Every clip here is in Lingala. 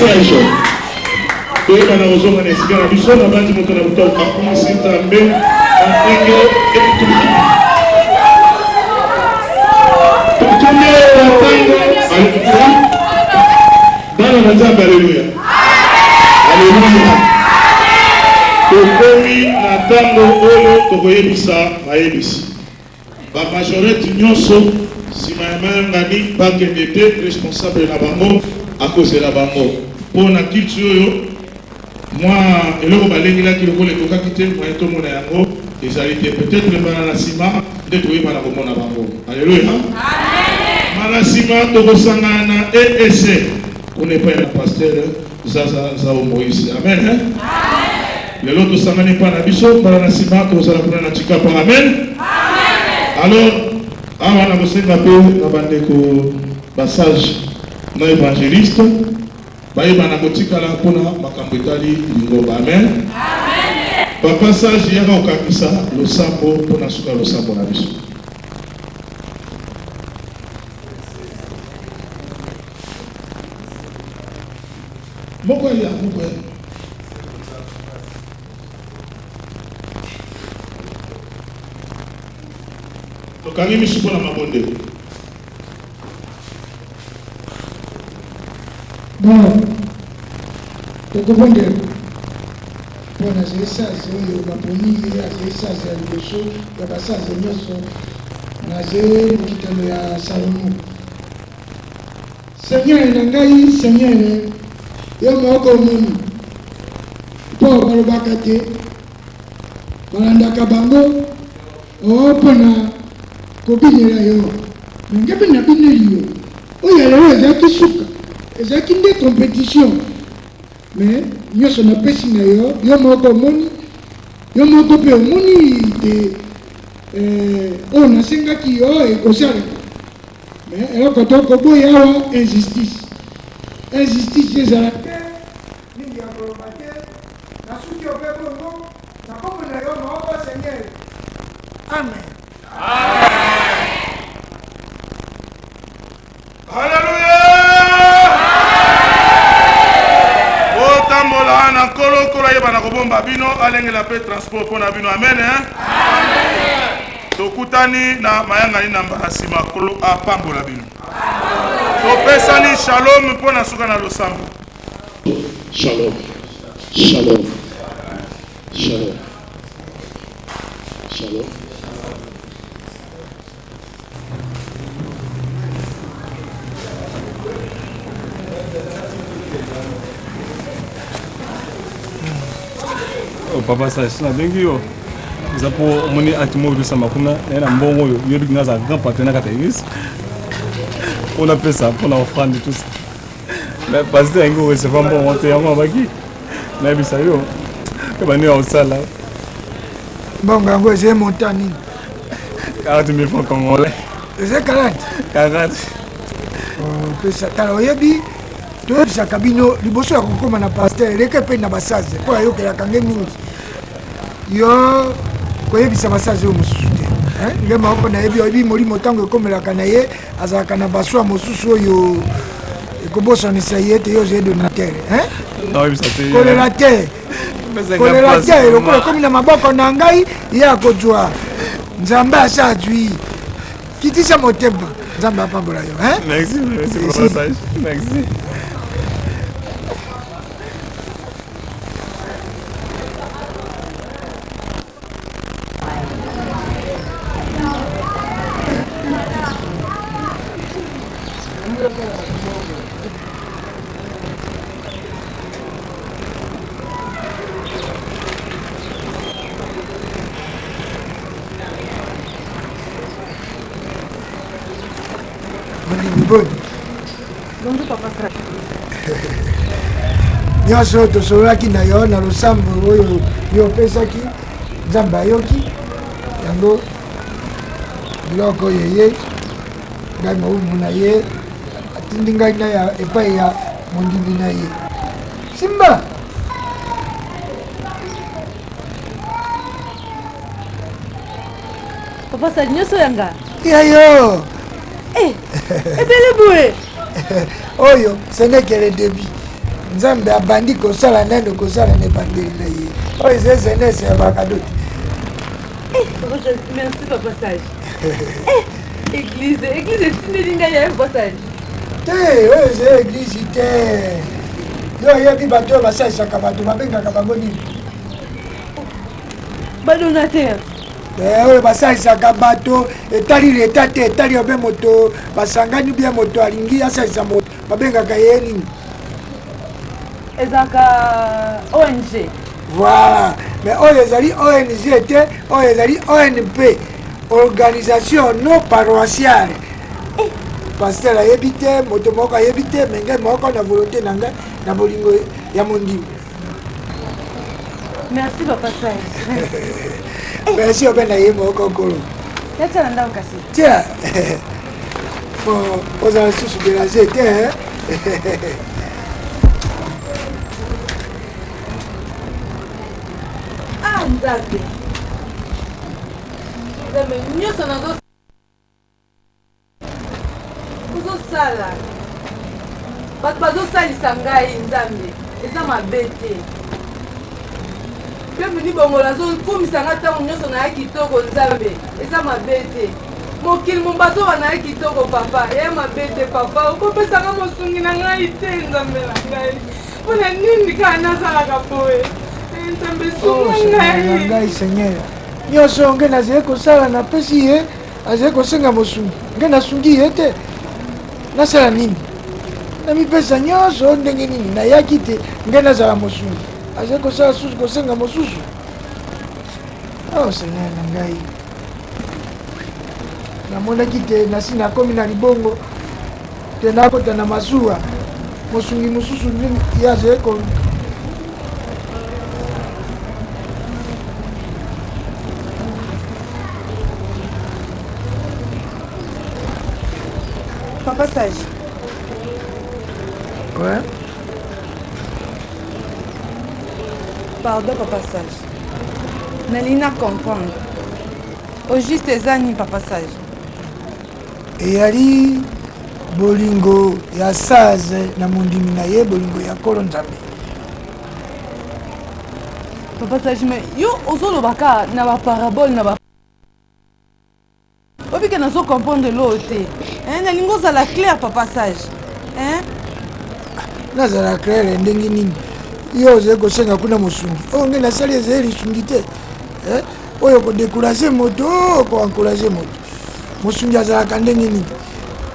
Sage, toyeba na kozonga na esika na biso. Nabanzi moto na moto akumisi Nzambe na ndenge etuki. Tokomi na ntango. Aleluya, bana na Nzambe, aleluya, aleluya. Tokomi na ntango oyo tokoyebisa mayebisi. Ba majorette nyonso sima ya mayangani bakende te, responsable na bango akozela bango po na culture oyo mwa eloko balengelaki lokola ekokaki te, moyen tomona yango ezali te. Peut-etre mbala na sima nde tokoyeba na komona bango. Alleluia! Mbala sima tokosangana na EEC kuna epai na pasteur Zaza Nzau Moïse. Amen hein? Lelo tosangani epai na biso, mbala na nsima tokozala kuna na Tshikapa. Amen. Alors awa nakosenga mpe na bandeko basage na evangeliste bayeba na kotikala mpona makambo etali lingomba. Amen. Papa sage, yaka kokangisa losambo mpona suka losambo na biso. Moko ya moko ya tokangi misu mpo na mabondeli. Bon, tokobondela mpo na zesaze oyo baponi ye azali saze ya liboso ya basaze nyonso na ze mokitano ya Salomo. Seigneur na ngai, Seigneur, yo moko omoni, mpo balobaka te balandaka bango oo mpo na kobinela yo, me ngai mpe nabineli yo. Oyo ya lelo ezalaki suka, ezalaki nde competition, me nyonso napesi na yo, yo moko omoni, yo moko mpe omoni te eh, oyo nasengaki yo ekosalema. Mais eloko tokoboya awa injustice. Injustice ezala te, mingi ya koloba te. Nasuki ope bongo na kombo na yo moko Seigneur. Amen. Haleluya! Botambola na Nkolo, Nkolo ayeba na kobomba bino, alengela mpe transport mpo na bino. Amen. Amen. Tokutani na mayangani na mbala nsima. Nkolo apambola bino. Topesani shalom mpo na suka na losambo. Shalom. Shalom. Shalom. Shalom. Oh, papa sasi nabengi yo eza mpo omoni acte moko ezosama kuna naye na mbongo oyo yoyebi nga aza grand partenaire kata eglise mpo napesa mpo na offrande tout ça mais pasteur yangi orecevoir mbongo te yango abaki nayebisa yo mpe bani ya kosala Mbongo yango eza montant nini? 40 000 francs congolais. Eza 40? 40. Opesa tala oyebi toyebisaka bino liboso ya kokóma na pasteur eleka epai na basaze mpo ayokelaka nge mingi yo koyebisa basaze oyo mosusu te nge moko nayebi oyebi molimo ntango ekomelaka na ye azalaka na baswa mosusu oyo ekobosanisa ye ete yo ozali donateur kolela te kolela te lokola ekomi na maboko na ngai ye akozwa nzambe asi azwi kitisa motema nzambe apambola yo merci, merci, merci. Mondimi boni? Bonjour papa Sra. Nyonso oyo tosololaki na yo na losambo oyo yo opesaki, Nzambe ayoki yango. Biloko oyo eye ngai mowumbu na ye atindi ngai na ya epai ya mondimi na ye. Simba! Papa Sali, nyonso ya nga? Ya yo! Eh, ebele boye! Oyo, ce n'est que le début. Nzambe abandi kosala nano kosala na ebandeli na ye. Oyo eza jeunesse ya bakado te. Eh, merci papa sage. Eh, église, église etindeli ngai ya papa sage. Te, oyo eza église te. Yo oyebi bato oyo basalisaka bato babengaka bango nini? Ba donateur. Eh, oyo basalisaka bato etali leta te etali obe moto basangani bia moto alingi asalisa moto babengaka ye nini? Ezalaka ONG. Voilà, mais oyo ezali ONG te, oyo ezali ONP, organisation non paroissiale. Eh, pasteur ayebi te, moto moko ayebi te, mais ngai moko na volonté na ngai na bolingo ya mondimi. Merci papa Sage. Merci obe na ye moko nkolo. Yatia na ndako kasi. Tia. Bon, ozala lisusu déranger te hein? Ah Nzambe. Nzambe nyonso nazo ozosala bato bazosalisa ngai nzambe eza mabe te mpe mini bongola azokumisa ngai ntango nyonso na ya kitoko nzambe eza mabe te mokili momba azoba na ye kitoko papa ya mabe te papa okopesa ngai mosungi na ngai te nzambe na ngai mpo na nini kaka nazalaka boye eh, nzambe sunga oh, ngai ngai seigneur nyonso ngai nazali kosala napesi ye Azali kosenga mosungi, ngai nasungi ye te. Nasala nini? Namipesa nyonso ndenge nini? Nayaki te ngai nazala mosungi. Azali kosala susu kosenga mosusu. Oh Seigneur na ngai, namonaki te nasi nakomi na libongo te nakota na masuwa. Mosungi mosusu ye azali ko Papa Sage. Ouais. Pardon, Papa Sage. Nalingi na comprendre. Au juste eza nini, Papa Sage? Eyali bolingo ya Sage na mondimi na ye, bolingo ya Nkolo Nzambe. Papa Sage, mais yo ozoloba kaka na ba parabole na ba obike nazo comprendre eloo te hein, nalingi ozala clair papa sage hein? Nazala clair ndenge nini? Yo ozali kosenga kuna mosungi oyo ngai nasali ezali lisungi te eh? Oyo kodécourage moto, koencourage moto. Mosungi azalaka ndenge nini?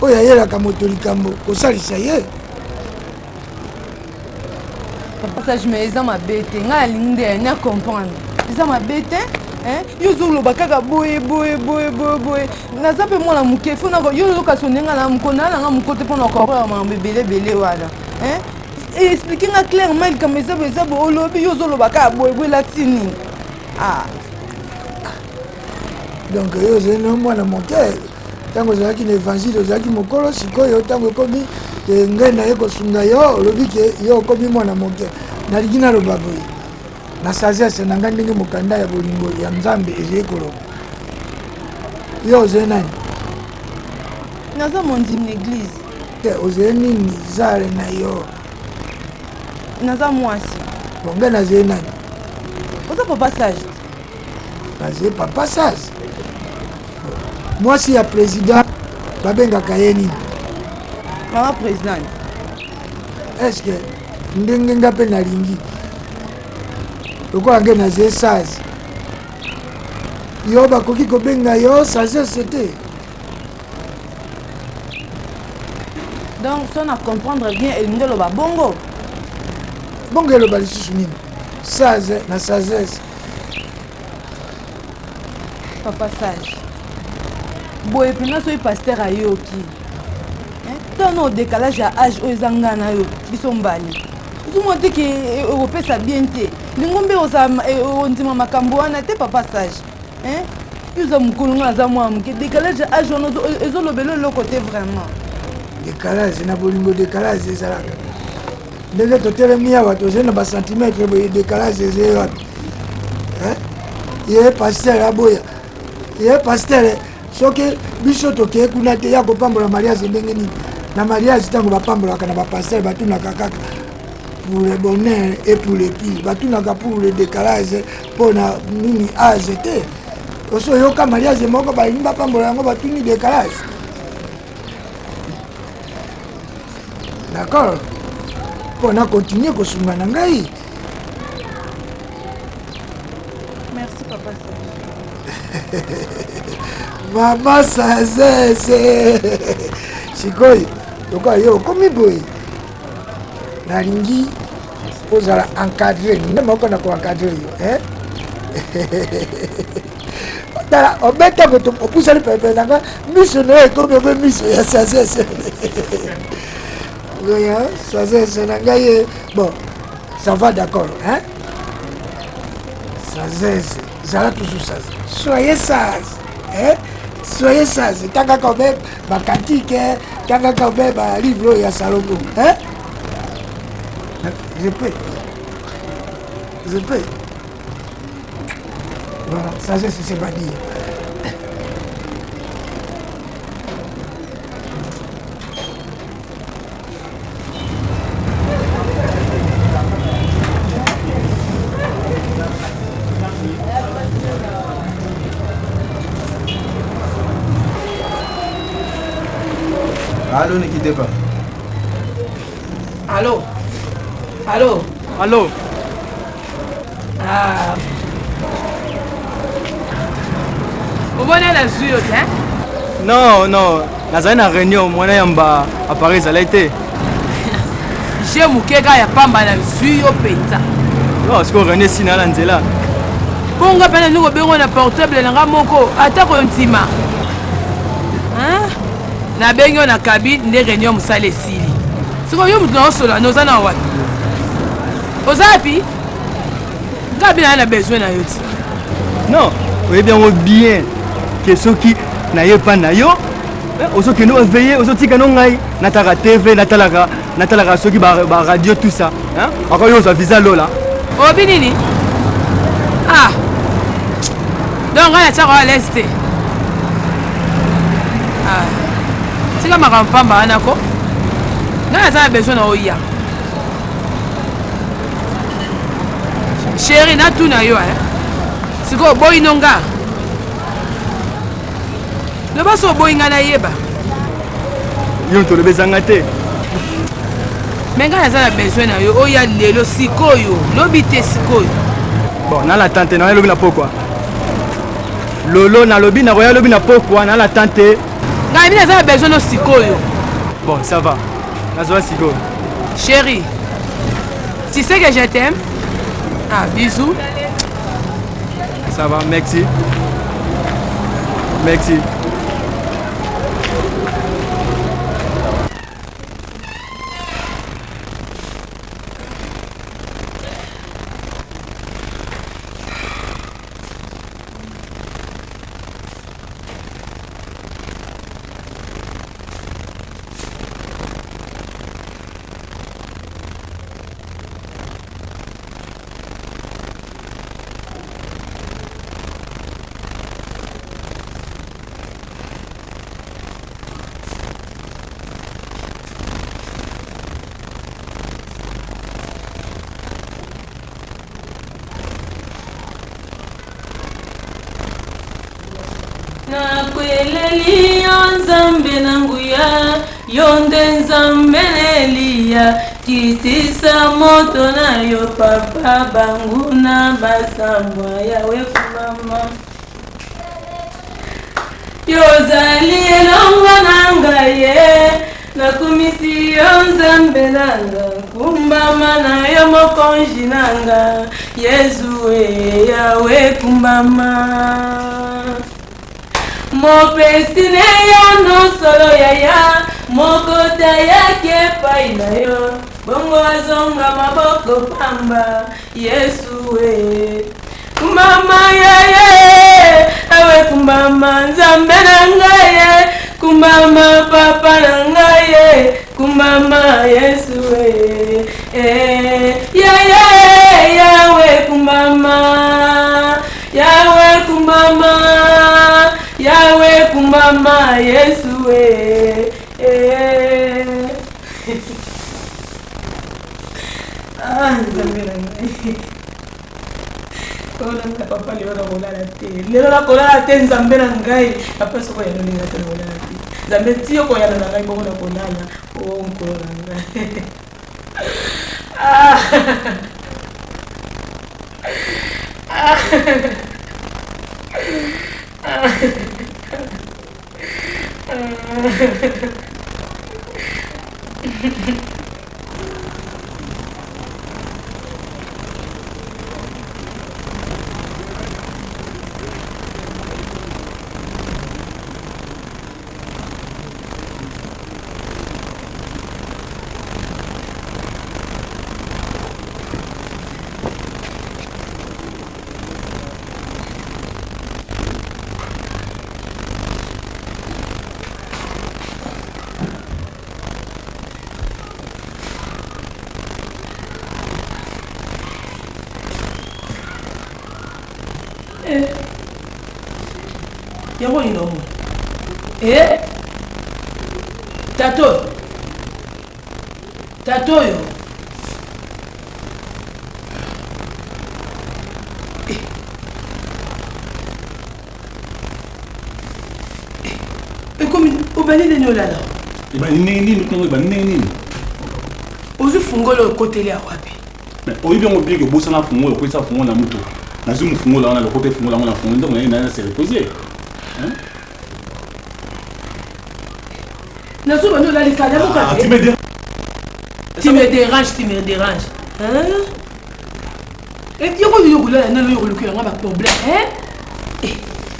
Oyo ayelaka moto likambo kosalisa ye. Papa Sage, mais eza mabe te, ngai nalingi nde na comprendre eza mabe te hein? Yo ozoloba kaka boye boye boye boye boye, naza mpe mwana moke fo yo oyoka so ndenge na moko naa nanga moko te mpona comprendre makambo ebele ebele wana hein? Explike nga clairement likambo eza boye eza boye, olobi yo ozoloba kaka boye boye elakisi nini? Ah. Donc yo ozali na mwana moke, ntango ozalaki na évangile ozalaki mokolo, sikoyo ntango ekomi te ngai naye kosunga yo olobi ke yo okomi mwana moke. Nalingi naloba boye na sagesse na ngai ndenge mokanda ya bolingo ya Nzambe ezali koloba. Yo ozali nani? Naza mondimi na église. Te, ozali nini zale na yo? Naza mwasi. Bon, ngai nazali nani? Oza papa sage. Nazali papa sage. Mwasi ya président babengaka ye nini? Mama président. Est-ce que ndenge nga mpe nalingi lokola ngai nazali sage, yo bakoki kobenga yo sagesse te? Donc so na comprendre bien elingi oloba bongo. Bongo eloba lisusu nini? Sage na sagesse. Papa Sage, boye mpenza soki pasteur ayoki tano décalage ya age oyo eza ngai na yo biso mbali ozomona te ke ekopesa bien te lingombe ondima makambo wana te papa Sage hein? Yo oza mokolo ngai aza mwana moke, décalage ya age wana ezolobela eloko te vraiment. Décalage na bolingo, décalage ezalaka ndenge totelemi awa, tozali na bacentimètre boye, décalage ezali wapi? Ye pasteur aboya, ye pasteur soki biso tokeye kuna te ya kopambola mariage ndenge nini? Na mariage ntango bapambolaka na bapasteur batunaka kaka pour le bonheur et pour le pire. Batunaka pour le décalage mpo na nini age te. Osi oyoka mariage moko balingi bapambola yango batuni décalage. D'accord? Mpo na continuer kosunga na ngai. Merci papa. Mama sagesse. Sikoyo lokola yo okomi boye nalingi ozala encadre nde moko na koencadre yo eh? tala obeta moto opusani pepele na nga miso na yo ekomi obe miso ya sagesse sagesse na ngai ye bon ça va d'accord hein sagesse zala toujours sage soyez sage hein soyez sage tangaka obe bakantike tangaka obe balivre oyo ya salomo hein je peux je peux voilà sagesse c'est pas dire. Allô, ne quittez pas. Allô Allô Allô Ah. Omoni nazwi yo te? Non, non, nazali na réunion mwana yamba appareil ezalaki te. Je moke kaka ya pamba nazwi yo mpenza. Non, sikoyo réunion esili na nzela. Bongo mpe nalingi kobengo na portable na nga moko ata kondima. Nabengi yo na cabine nde réunion mosala esili. Sikoyo yo moto na osola na oza na wapi? Oza wapi? Nga bina na besoin na yo ti. Non, oyebi yango bien ke soki naye epa na yo eh, ozokende oveille ozotika no ngai natalaka tv natalaka natalaka soki baradio tout ça akoki ozwa visa lola. Olobi nini? Ah, donc ngai natiaka à l'aise te. Ah, tika makambo pamba wana ko, ngai naza na besoin na oya. Chéri, natuna yo eh. Sikoyo oboyi no nga? Loba so oboyi nga nayeba. Yo moto olobi ezanga te. Me ngai naza na besoin na yo oya lelo sikoyo, lobi te, sikoyo. Bon, nala tante nakoya lobi na pokwa. Lolo nalobi nakoya lobi na pokwa, nala tante. Ngai naza na besoin no sikoyo. Bon, ça va. Nazwa sikoyo. Chérie, tu sais que je t'aime. Ah, bisous. Ça va, merci. Merci. Nakweleli yo Nzambe na nguya, yo nde Nzambe na Eliya, kitisa moto na yo papa, banguna basambwa, Yawe kumama. Yo ozali elongo na ngai ye, nakumisi yo Nzambe na nga, kumbama na yo mokonzi na nga, Yezu e, Yawe kumbama. Mopesi ne yo solo yaya, mokota yake epai na yo, bongo azonga maboko pamba, Yesu e. Kumbama yeye, awe kumbama Nzambe na ngai ye, kumbama papa na ngai ye, kumbama Yesu e. Eh, yeye, yawe kumbama, yawe kumbama, yawe kumbama Yesu e. Eh. Nakobota papa lelo nakolala te. Lelo nakolala te Nzambe na ngai. Papa soko oyanoli ngai te nakolala te. Nzambe ti okoyana na ngai bongo nakolala. O oh, nkolo na ngai. Ah. Ah. Ah. Eh. yango nini omona e tata oyo tata oyo ekomi obandi ndeni olala ebandi ndenge nini ntango ebandi ndenge nini ozwi fungola okoteli ya wapi oyebi yango bien ke obosana fungola okwesa fungola na motuka nazwi mofungola wana lokota efungola yango na fungola ntango naye naye se repose nazo bandi olali kala moka te tu me dérange tu me dérange hein yoko yo kolala nano yo kolukela nga baproblème hein eh.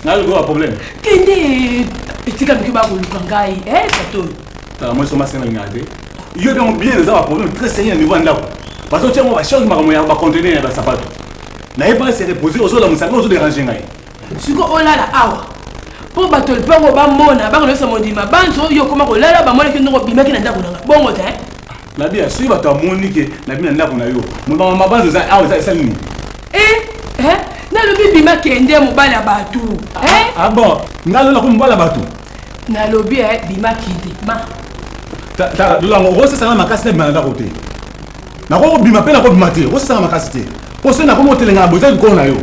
naluka baproblème kende etika mike bakoluka ngai eh tato oyo tala mwasi omasi nalingaka te yo yango bien eza baproblème très sérieux na niveau ya ndako bazotia yango bacharge makambo ya bacontener ya basapato naye se repose ozolamusa ngai ozoderange ngai siko olala awa mpo bato lipango bamona bakolesa mondima banso yo okoma kolala bamonaki ndongo obimaki na ndako na nga bongo te nabia soki bato amoni ke nabi na ndako na yo mobama mabanzo eza awa eza esali nini eh, eh, nalobi bima kende mobali ya bato eh? ah bon ngai lola ko mobali ya bato nalobi eh, bima kende ma lolango okosesanga makasi na bima na ndako te nakokobima mpe nakobima te okosesanga makasi te mpo soki nakomi kotelengana boye eza likolo na yo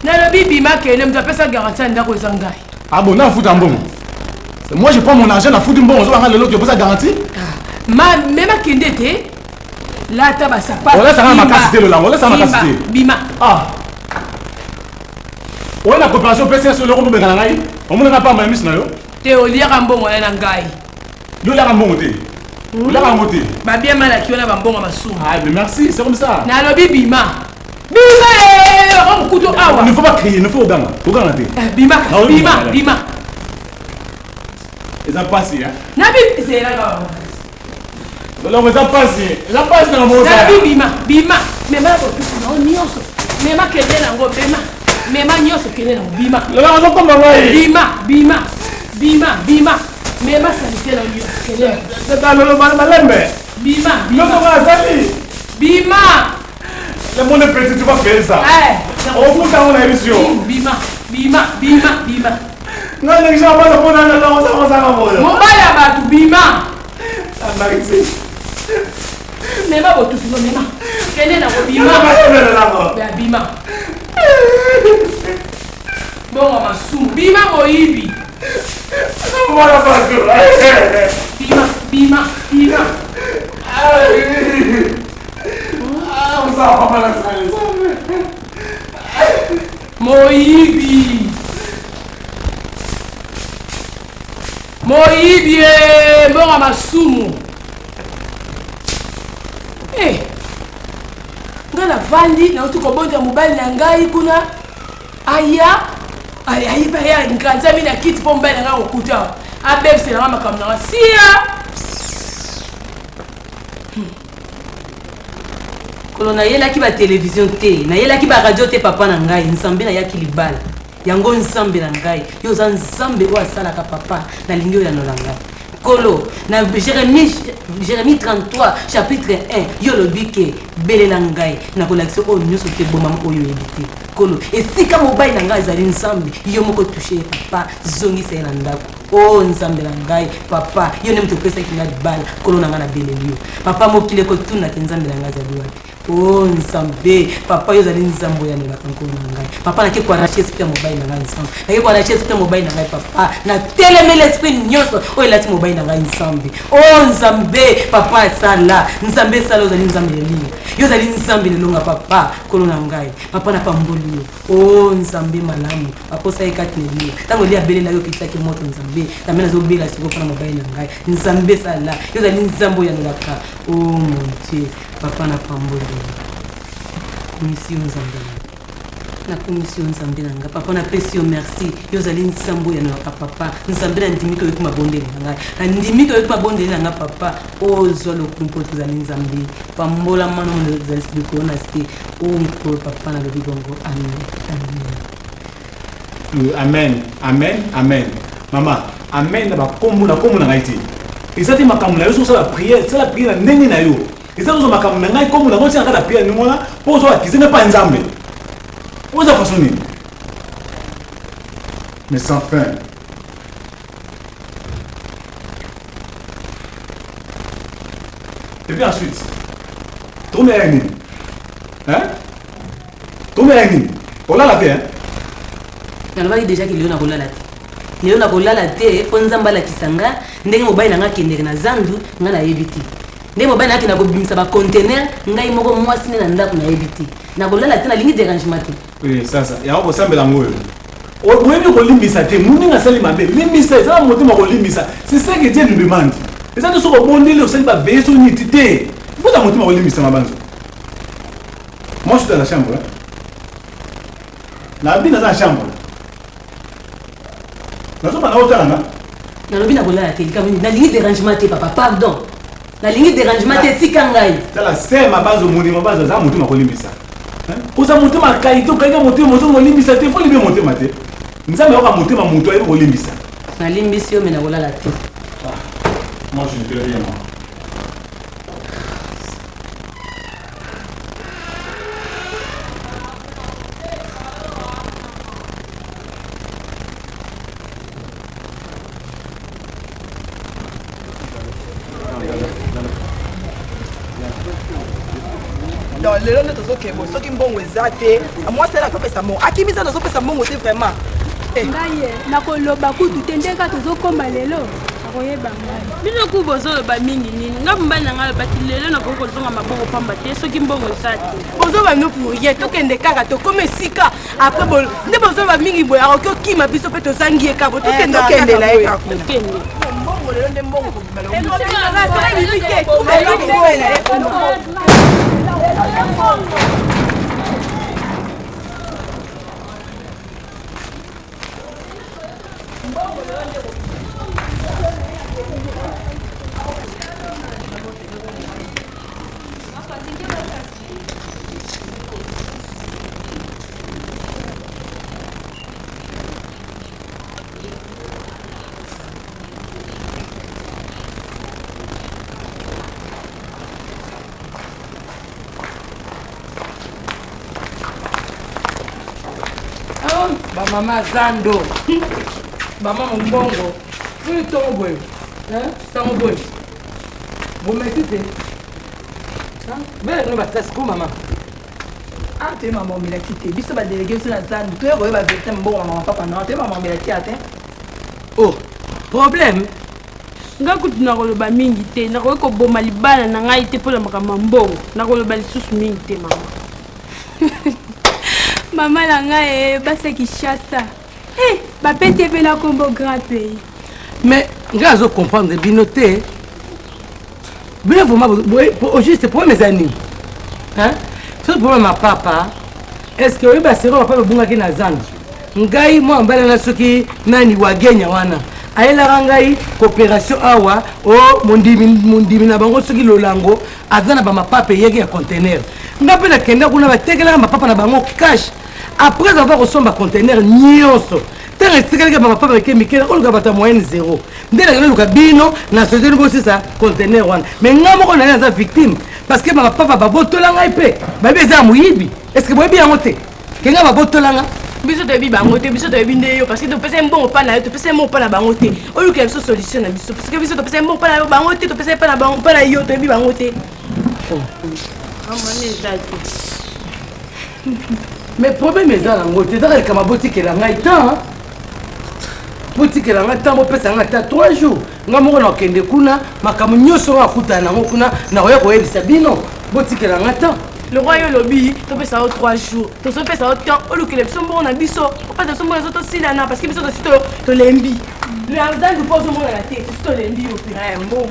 nalobi bima kende moto apesa garanti ya ndako eza ngai ah bon nafuta mbongo moi je prends mon argent nafuti mbongo ozobanga lelo ke opesa garantie ah, ma mema kende te lata basapato olasanga makasi te lolango olasanga makasi te bima ah oye na coopération opesi nyonso eloko mobengana ngai omonaka pamba ya miso na yo te oliaka mbongo na na ngai yo oliaka mbongo te hmm? oliaka yango te babien malaki yo na bambongo masumu ah mais merci c'est comme ça nalobi bima bima eh, oh, mokutu awa ne faut pas crier ne faut oganga oganga te eh, bima bima bima eza mpasi nabi zelaka Lolongo eza pasi, eza pasi na mosa. Nabi bima, bima. Mema botutu na yo nyonso. Mema kende na ngo, mema. Mema nyonso kende na ngo, bima. Lolongo ozo komba ngai. Bima, bima. Bima, bima. Mema salite na yo nyonso kende na ngo. Tata lolo malembe. Bima, bima. Lolo azali. Bima. Le monde est petit, tu vas payer ça. Eh. Ofuta ngo na yebiso. Bima, bima, bima, bima. Nga ndenge bana pona na na oza oza na Mobali ya bato bima. Mema botutu no mema. Kende na kobima. Ya bima. Bongo masumu. Bima moyibi. Mwana bato. Bima, bima, bima. Moyibi. Moyibi ee mbongo ya masumu eh ngai navandi nauti kobondela mobali na ngai kuna aya ayiba ya nkanzami na kiti mpo mobali na ngai akokuta abebisela ngai makambo na ngai sia Nkolo nayelaki ba television te nayelaki ba radio te papa na ngai nzambe nayaki libala yango nzambe na ngai yo oza nzambe oyo asalaka papa nalingi oyanola ngai nkolo na jeremie, jeremie 33 chapitre 1 yo olobi ke belela ngai nakolakisa oyo nyonso te ebomama oyo oyebi te nkolo esika mobali na ngai azali nzambe yo moko touche ye papa zongisa ye na ndako O oh, Nzambe na ngai, papa, yo nde moto opesaki ngai libala, nkolo na ngai nabeleli yo. Papa, mokili ekotuna te Nzambe na ngai azali wapi. O oh, Nzambe, papa yo ozali Nzambe oyo yanolaka nkolo na ngai. Papa nake koarrache esprit ya mobali na ngai Nzambe. Nake koarrache esprit ya mobali na ngai papa. Natelemeli esprit nyonso oyo elati mobali na ngai Nzambe. O oh, Nzambe, papa sala. Nzambe sala ozali Nzambe na elinga. Yo ozali Nzambe na elonga papa, nkolo na ngai. Papa napamboli yo. O oh, Nzambe malamu. Papa osali kati na elinga. Ntango Eliya abelelaki okitisaki moto Nzambe. Nzambe nazobela sikoyo mpo na mobali na ngai. Nzambe sala. Yo ozali Nzambe oyo yanolaka. Oh mon Dieu. Papa na pamboli yo. Nakumisi yo Nzambe na nga. Nakumisi yo Nzambe na nga. Papa napesi yo merci. Yo ozali Nzambe oyo yanolaka papa. Nzambe nandimi ke oyoki mabondeli na ngai. Nandimi ke oyoki mabondeli na ngai papa. Ozwa lokumu mpo tozali Nzambe. Pambola mwana oyo ozali likolo na se. O Nkolo papa nalobi bongo. Amen. Amen. Amen amen amen mama amen na bakombo na kombo na ngai te eza te makambo na yo soki osala priere sala priere na ndenge na yo eza kozwa makambo na ngai kombo na ngai otia na kati ya priere ndenge wana mpo ozwa akize ngai mpa nzambe oyo eza façon nini mais sans fin et puis ensuite tokomela nini hein Tomela nini? Olala te hein? Nalobaki deja ke lelo nakolala te. Lelo nakolala te mpo Nzambe alakisa nga ndenge mobali na nga akendeke na zandu, nga nayebi te. Ndenge mobali na nga akendaka kobimisa ba container, ngai moko mwasi nde na ndako nayebi te. Nakolala te, nalingi derangement te. Oui, sasa yango kosambela yango oyo. Oyebi kolimbisa te, moninga asali mabe, limbisa, eza na motema kolimbisa. C'est ça que Dieu nous demande. Eza te soki obondeli osali ba veille soki nini te. Il faut na motema kolimbisa mabanzo. Moi, je suis dans la chambre. Hein. Na bina na chambre. Nazo bana otala nga. Nalobi na kolala te likambo nini? Nalingi dérangement te papa, pardon. Nalingi dérangement te tika ngai. Tala se mabanzo mundi mabanzo aza motema kolimbisa. Oza motema qualité okangi motema ozo kolimbisa te, faut libé motema te. Nzambe ayoka motema moto ayebi kolimbisa. Nalimbisi yo mais nakolala te. Ah, moi je ne peux rien moi. Donc lelo nde tozokende boye soki mbongo eza te mwasi wana azopesa mbongo akimisa tozopesa mbongo te vraiment eh. ngai eh, nakoloba kutu te ndenge kaka tozokoma lelo akoyeba ngai bino ku bozoloba mingi nini nga mobali na ngai alobaki lelo nakoki kozonga maboko pamba te soki mbongo eza te bozoba no pour rien tokende kaka tokoma esika apres nde bozoba mingi boye akoki okima biso mpe tozangi ye kabo tokendela ye kaka tokende mbongo lelo nde mbongo kobima bamama zando bamama mbongo oyo ntongo boye sango boye bomeki te bele no batasi ko mama ah toye mama omelaki te biso badelege biso na zandu toye koyeba verité mbongo mama papa na toye mama omelaki ate oh problème Ngai kutu nakoloba mingi te, nakoki koboma libala na ngai te mpo na makambo ya mbongo. Nakoloba lisusu mingi te mama. Mama na ngai eh, basi ya Kinshasa eh, bapesi ye mpe na kombo grand pays. Mais ngai azo comprendre bino te. Bino vraiment au juste problème eza nini? Hein? Soki problème ya papa, est-ce que oyebi asero papa ebungaki na zando? Ngai mwa mobali wana soki nani wagenya wana ayelaka ngai coopération awa o oh, mondimi mondimi na bango soki lolango aza na bamapapa eyaki ya conteneur ngai mpe nakenda kuna batekelaka mapapa na bango cash après avoir kosomba conteneur nyonso ntango etikalaki bamapapa mike mike nakoluka bato ya moyenne zero nde nakende luka bino na société bosisa conteneur wana mais ngai moko naye naza victime parce que bamapapa babotola ngai mpe bayebi eza ya moyibi est ce que boyebi yango te Kenga babotola nga. Biso toyebi bango te, biso toyebi nde yo parce que topesa mbongo pa na yo, topesa mbongo pa na bango te. Olukela biso solution na biso parce que biso topesa mbongo pa na yo bango te, topesa pa na bango pa na yo, toyebi bango te. Oh. Mais problème eza nango te, ezaka likama botikela ngai temps. Botikela ngai temps, bopesa ngai ata 3 jours. Ngai moko nakende kuna, makambo nyonso oyo akutana nango kuna, nakoya koyebisa bino. Botikela ngai temps. Le roi yo olobi topesa yo 3 jours, tozopesa yo temps olukela biso mbongo na biso, opesa biso mbongo biso tosilana parce que biso tosi tolembi. Zandu mpo ozomonana te, tosi tolembi yo mpe. Eh, mbongo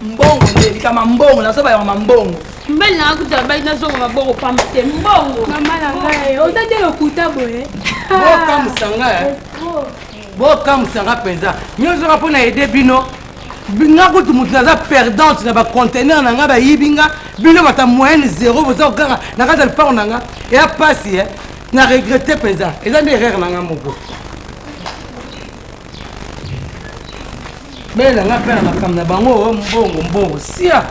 mbongo nde likama mbongo nazoba yanga mbongo. Mobali na nga kutu abali nazonga maboko pamba te mbongo. Mama na ngai oza te lokuta boye. Bokamwisa nga, eh. Bokamwisa nga mpenza. Nyonso nga mpo na aide bino. Nga kutu motu naza perdante na bacontener na nga bayibi nga bino bata moyenne zero boza kokanga na kati ya lopango na nga eya mpasi eh. Na regrette mpenza, eza nde erreur na nga moko. Bele na nga mpe na makambo na bango mbongo mbongo sia.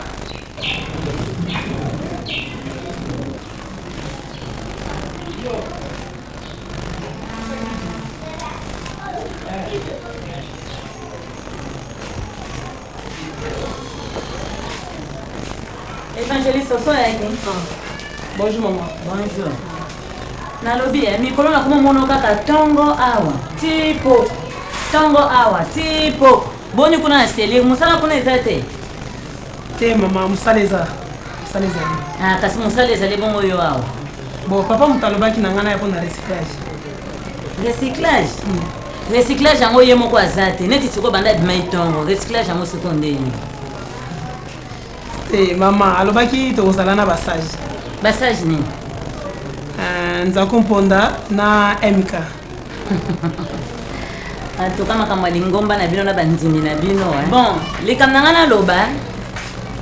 Évangéliste Osoyaki. Bonjour maman. Bonjour. Nalobi eh, mikolo nakoma mono kaka tongo awa tipo tongo awa tipo boni kuna na selire mosala kuna eza te te mama mosala eza mosala ezali ah, kasi mosala ezali bongo yo awa bon papa moto alobaki na ngai naya mpo na recyclage recyclage Recyclage yango ye moko aza te neti sikoyo banda abima itongo recyclage yango sikoyo nde nini? Te mama alobaki tokozala na basage. Basage nini? Uh, Nzako Mponda na MK. En tout cas makambo ya lingomba na bino na bandimi na bino. Eh. Bon, likambo na ngai naloba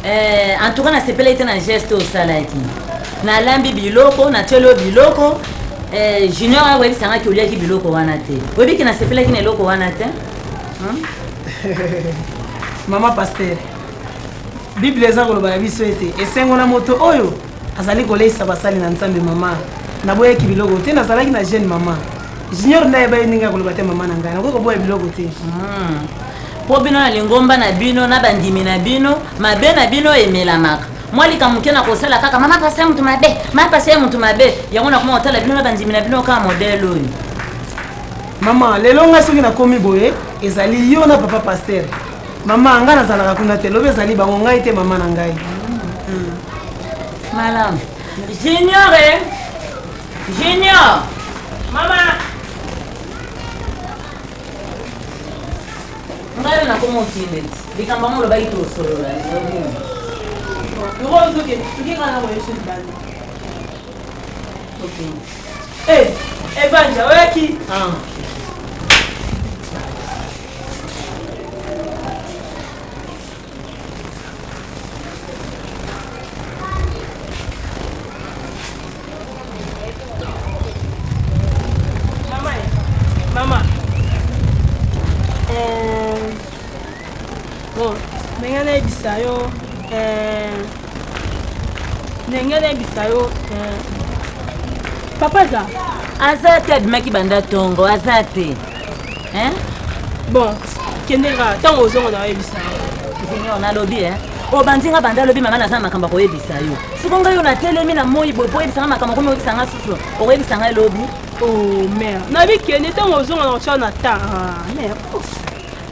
eh, en tout cas nasepelaki te na geste osalaki. Nalambi biloko, natieli yo biloko eh, Junior aye koyebisa ngai ke oliaki biloko wana te. Oyebi ke nasepelaki na eloko wana te? Hmm? Mama pasteur, Bible eza koloba na biso ete esengo na moto oyo azali koleisa basali na Nzambe. Mama, naboyaki biloko te, nazalaki na jeune mama. Junior nde ayebaki ndenge ya koloba te mama na ngai, nakoki koboya biloko te. Mpo bino na lingomba na bino na bandimi na bino, mabe na bino emelamaka. Mwa likambo moke na kosala kaka mama pasteur ya moto mabe, mama pasteur ya moto mabe. Yango nakoma kotala bino na bandimi na bino kaka modèle oyo. Mama, lelo ngai soki nakomi boye, ezali yo na papa pasteur. Mama, ngai nazalaka kuna te, lobi ezali bango, ngai te mama na ngai. Malamu. Junior, eh? Junior! Mama! Ngai oyo nakoma okende ti. Likambo yango olobaki tosolola. Yoko ozokende, toke kaka na koyeso libanda. Eh, Evanja, oyaki? Ah. Mama. Euh, bon, ndenge nayebisa yo euh, ndenge nayebisa yo euh, papa aza aza te abimaki banda tongo aza te hein? Bon, kende kaka ntango ozonga na oyebisa yo. Junior nalobi hein? Obandi nga banda alobi mama naza na makambo ya koyebisa yo. Siko ngai yo natelemi na moi boye po oyebisa nga makambo okomi oyebisa nga susu okoyebisa ngai lobi. Oh mère, nabi kende ntango ozonga na otya na temps. Ah, mère.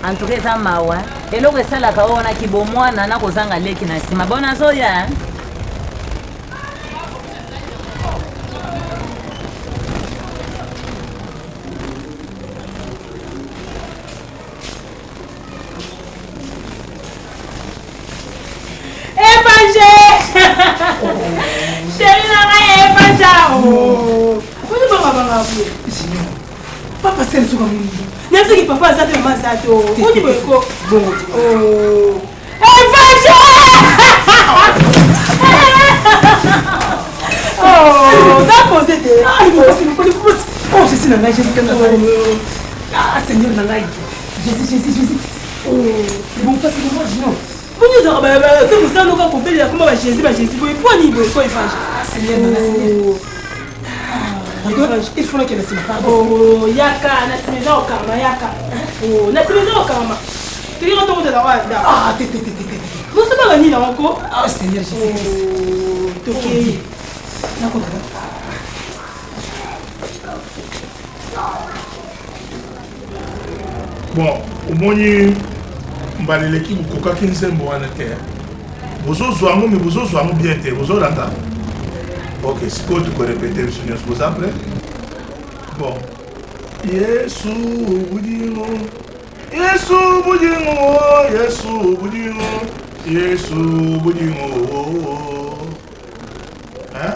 En tout cas eza mawa eloko esalaka oyo wana kibomwana na kozanga leki na nsima bon nazoya. Evangé! Chérie na ngai Evangé! Koni banga banga boye. Papa sel soka moni. Nazoki papa aza te mama aza te. Koni boye ko. Bongo. Oh. Evangé! Oh, za posé te. Ah, Oh, Jésus na ngai, Jésus na ngai. Ah, Seigneur na ngai. Jésus, Jésus, Jésus. Oh, bon, ça c'est moi, Junior. Boni ozalaka te mosala oka kobelela koma ba Jésus ba Jésus boye mpo nini boye ko Evangé. Ah, Seigneur na ngai, Seigneur. Il faut nakende nsima, pardon. Oh, yaka na nsima eza kokangama yaka. Oh, na nsima eza kokangama. Toki ko tokotela wa da. Ah, te te te te te. Mosala nini yango ko? Ah, Seigneur Jésus. Tokei. Nakota. Bon, omoni mbala eleki bokokaki nzembo wana te. Bozozwa yango me bozozwa yango bien te, bozolanda. Ok, sikoyo tokorepete biso nyonso, boza prêt? Bon. Yesu bolingo, Yesu bolingo, Yesu bolingo, Yesu bolingo. Hein?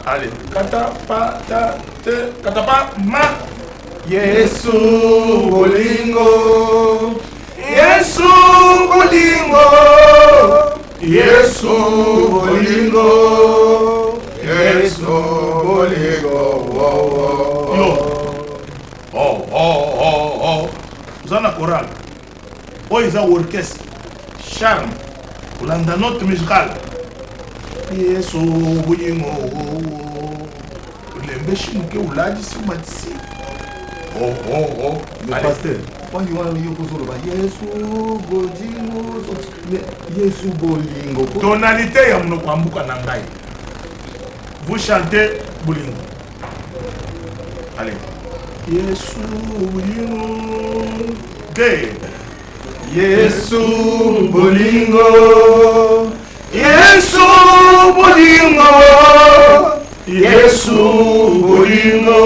Allez, kata pa ta te kata pa ma. Yesu bolingo, Yesu bolingo, Yesu bolingo, Yesu bolingo. Oh, oh. Yo. Oh oh oh oh. Oza na chorale. Oyo eza orchestre. Charme. Kolanda note musicale. Yesu bolingo. Olembeshi moke olalisi omatisi. Oh oh oh. Mais pasteur, wani wana yo kozoloba Yesu bolingo, mais Yesu bolingo. Tonalité ya monoko ya mboka na ngai. Vous chantez bolingo. Allez. Yesu bolingo. Deux. Yesu bolingo, Yesu bolingo, Yesu bolingo,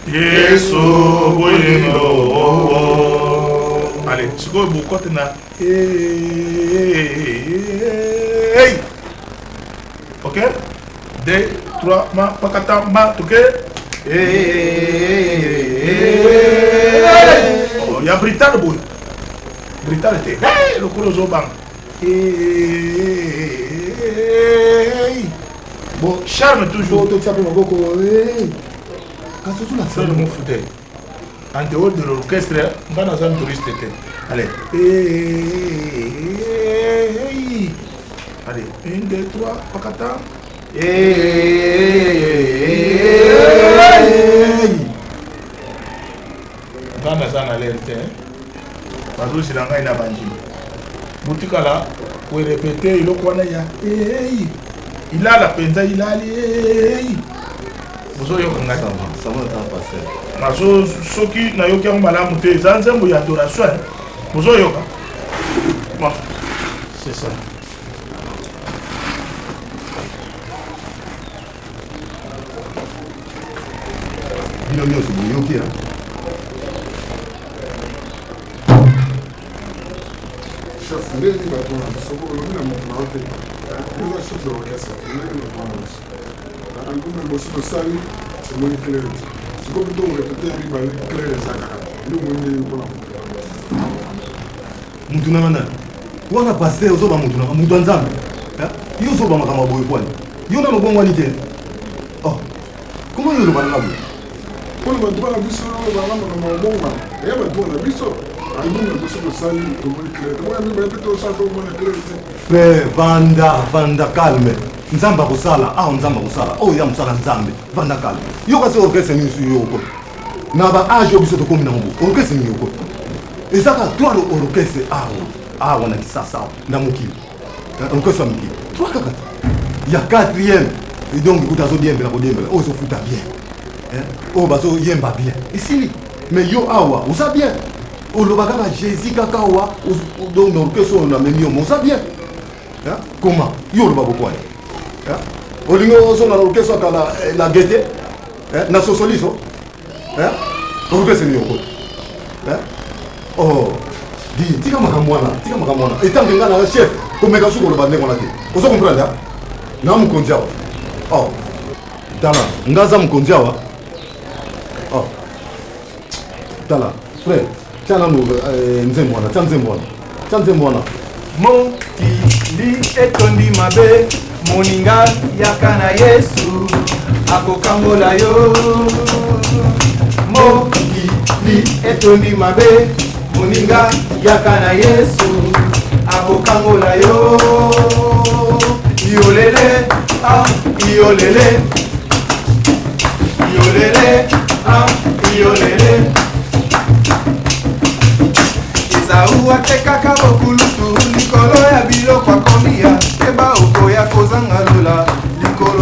Yesu bolingo. Allez, sikoyo bokote na hey. Ok? 2, 3, ma, pakata, ma, toke. Oh, ya brutal boye. Brutal te. Hey, lokola ozobanga. Hey. Bon, charme toujours. Totia mpe maboko. Kasi ozolakisa Frère Mofute. En dehors de l'orchestre, nga naza touriste te. Allez. Hey. Allez, 1, 2, 3, pakata. Nga naza na lere te. Bazozela ngai na bandimi. Botikala korepete eloko wana ya hey. Ilala mpenza ilali hey. Bozoyoka ngai nazo soki nayoki yango malamu te, eza nzembo ya adoration. Bozoyoka? Bon, c'est ça. Bino nyonso boyoki ya chef ndenge bato na biso olobi na moto na yo te, oza chef de orchestre ndenge bato na biso album liboso tosali emoni clair te, sikoyo mpe torepete ya mibale clair eza kaka nde omoni ndenge mpona mutu nanga nani wana pasteur ozoba mutu nanga mutu ya nzambe yo ozoba makambo ya boye kwani yo nano obongwani te. Oh, comment yo oloba nanga boye? Mpona bato bana biso banga makambo ya kobongwana eya bato na biso album na biso tosali tomoni clair, tomoni ya mibale mpe tosala tomona clair te. Frère, vanda vanda calme, nzambe akosala awa, nzambe akosala oyo ya mosala nzambe. Vanda calme, yo kasi orchestre nini yo okota na ba age oyo biso tokomi nango boye? Orchestre nini okota? Eza kaka trois orchestre awa awa na Kisasa awa na mokili, orchestre ya mokili trois kaka ya quatrième. Et donc ekuta azodiembela kodiembela oyo ozofuta bien, oyo bazoyemba bien esili. Mais yo awa oza bien, oloba kaka Jésus kaka awa. Donc na orchestre oyo namemi yo, ma oza bien comment yo oloba bokwani olingi ozonga na orchestre kala la gete na sosoliso orchestre nini okota? Oh di, tika makambo wana, tika makambo wana. Etanke ngai na chef, komeka soki koloba ndenge wana te. Ozo comprendre? Na mokonzi awa. Oh, tala, nga aza mokonzi awa. Oh, tala frère, tia nanu nzembo wana, tia nzembo wana, tia nzembo wana. Mokili etondi mabe, moninga yaka na Yesu akokangola yo. Mokili etondi mabe, moninga yaka na Yesu akokangola yo. Iolele ah, iolele, iolele ah, iolele. Ezau atekaka bokulutu likolo ya biloko akolia, keba okoya kozanga lola.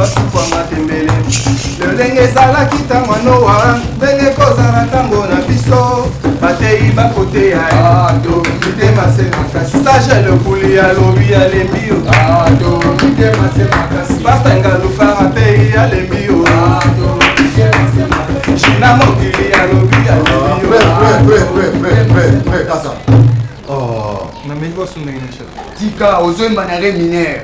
asukwama tembele. Lolenge ezalaki ntango ya Noa, ndenge ekozala ntango na biso. Bateyi bakoteya to mitema se makasi. Sage Lokuli alobi alembi yo to mitema se makasi. Pasta Ngalufa ateyi alembi yo to mitema se makasi. Shina mokili alobi alembi yo. Frère, frère, frère, frère, frère, frère, kasa. Oh. Nameli boso ndenge nini chef? Tika ozoyemba na re mineur.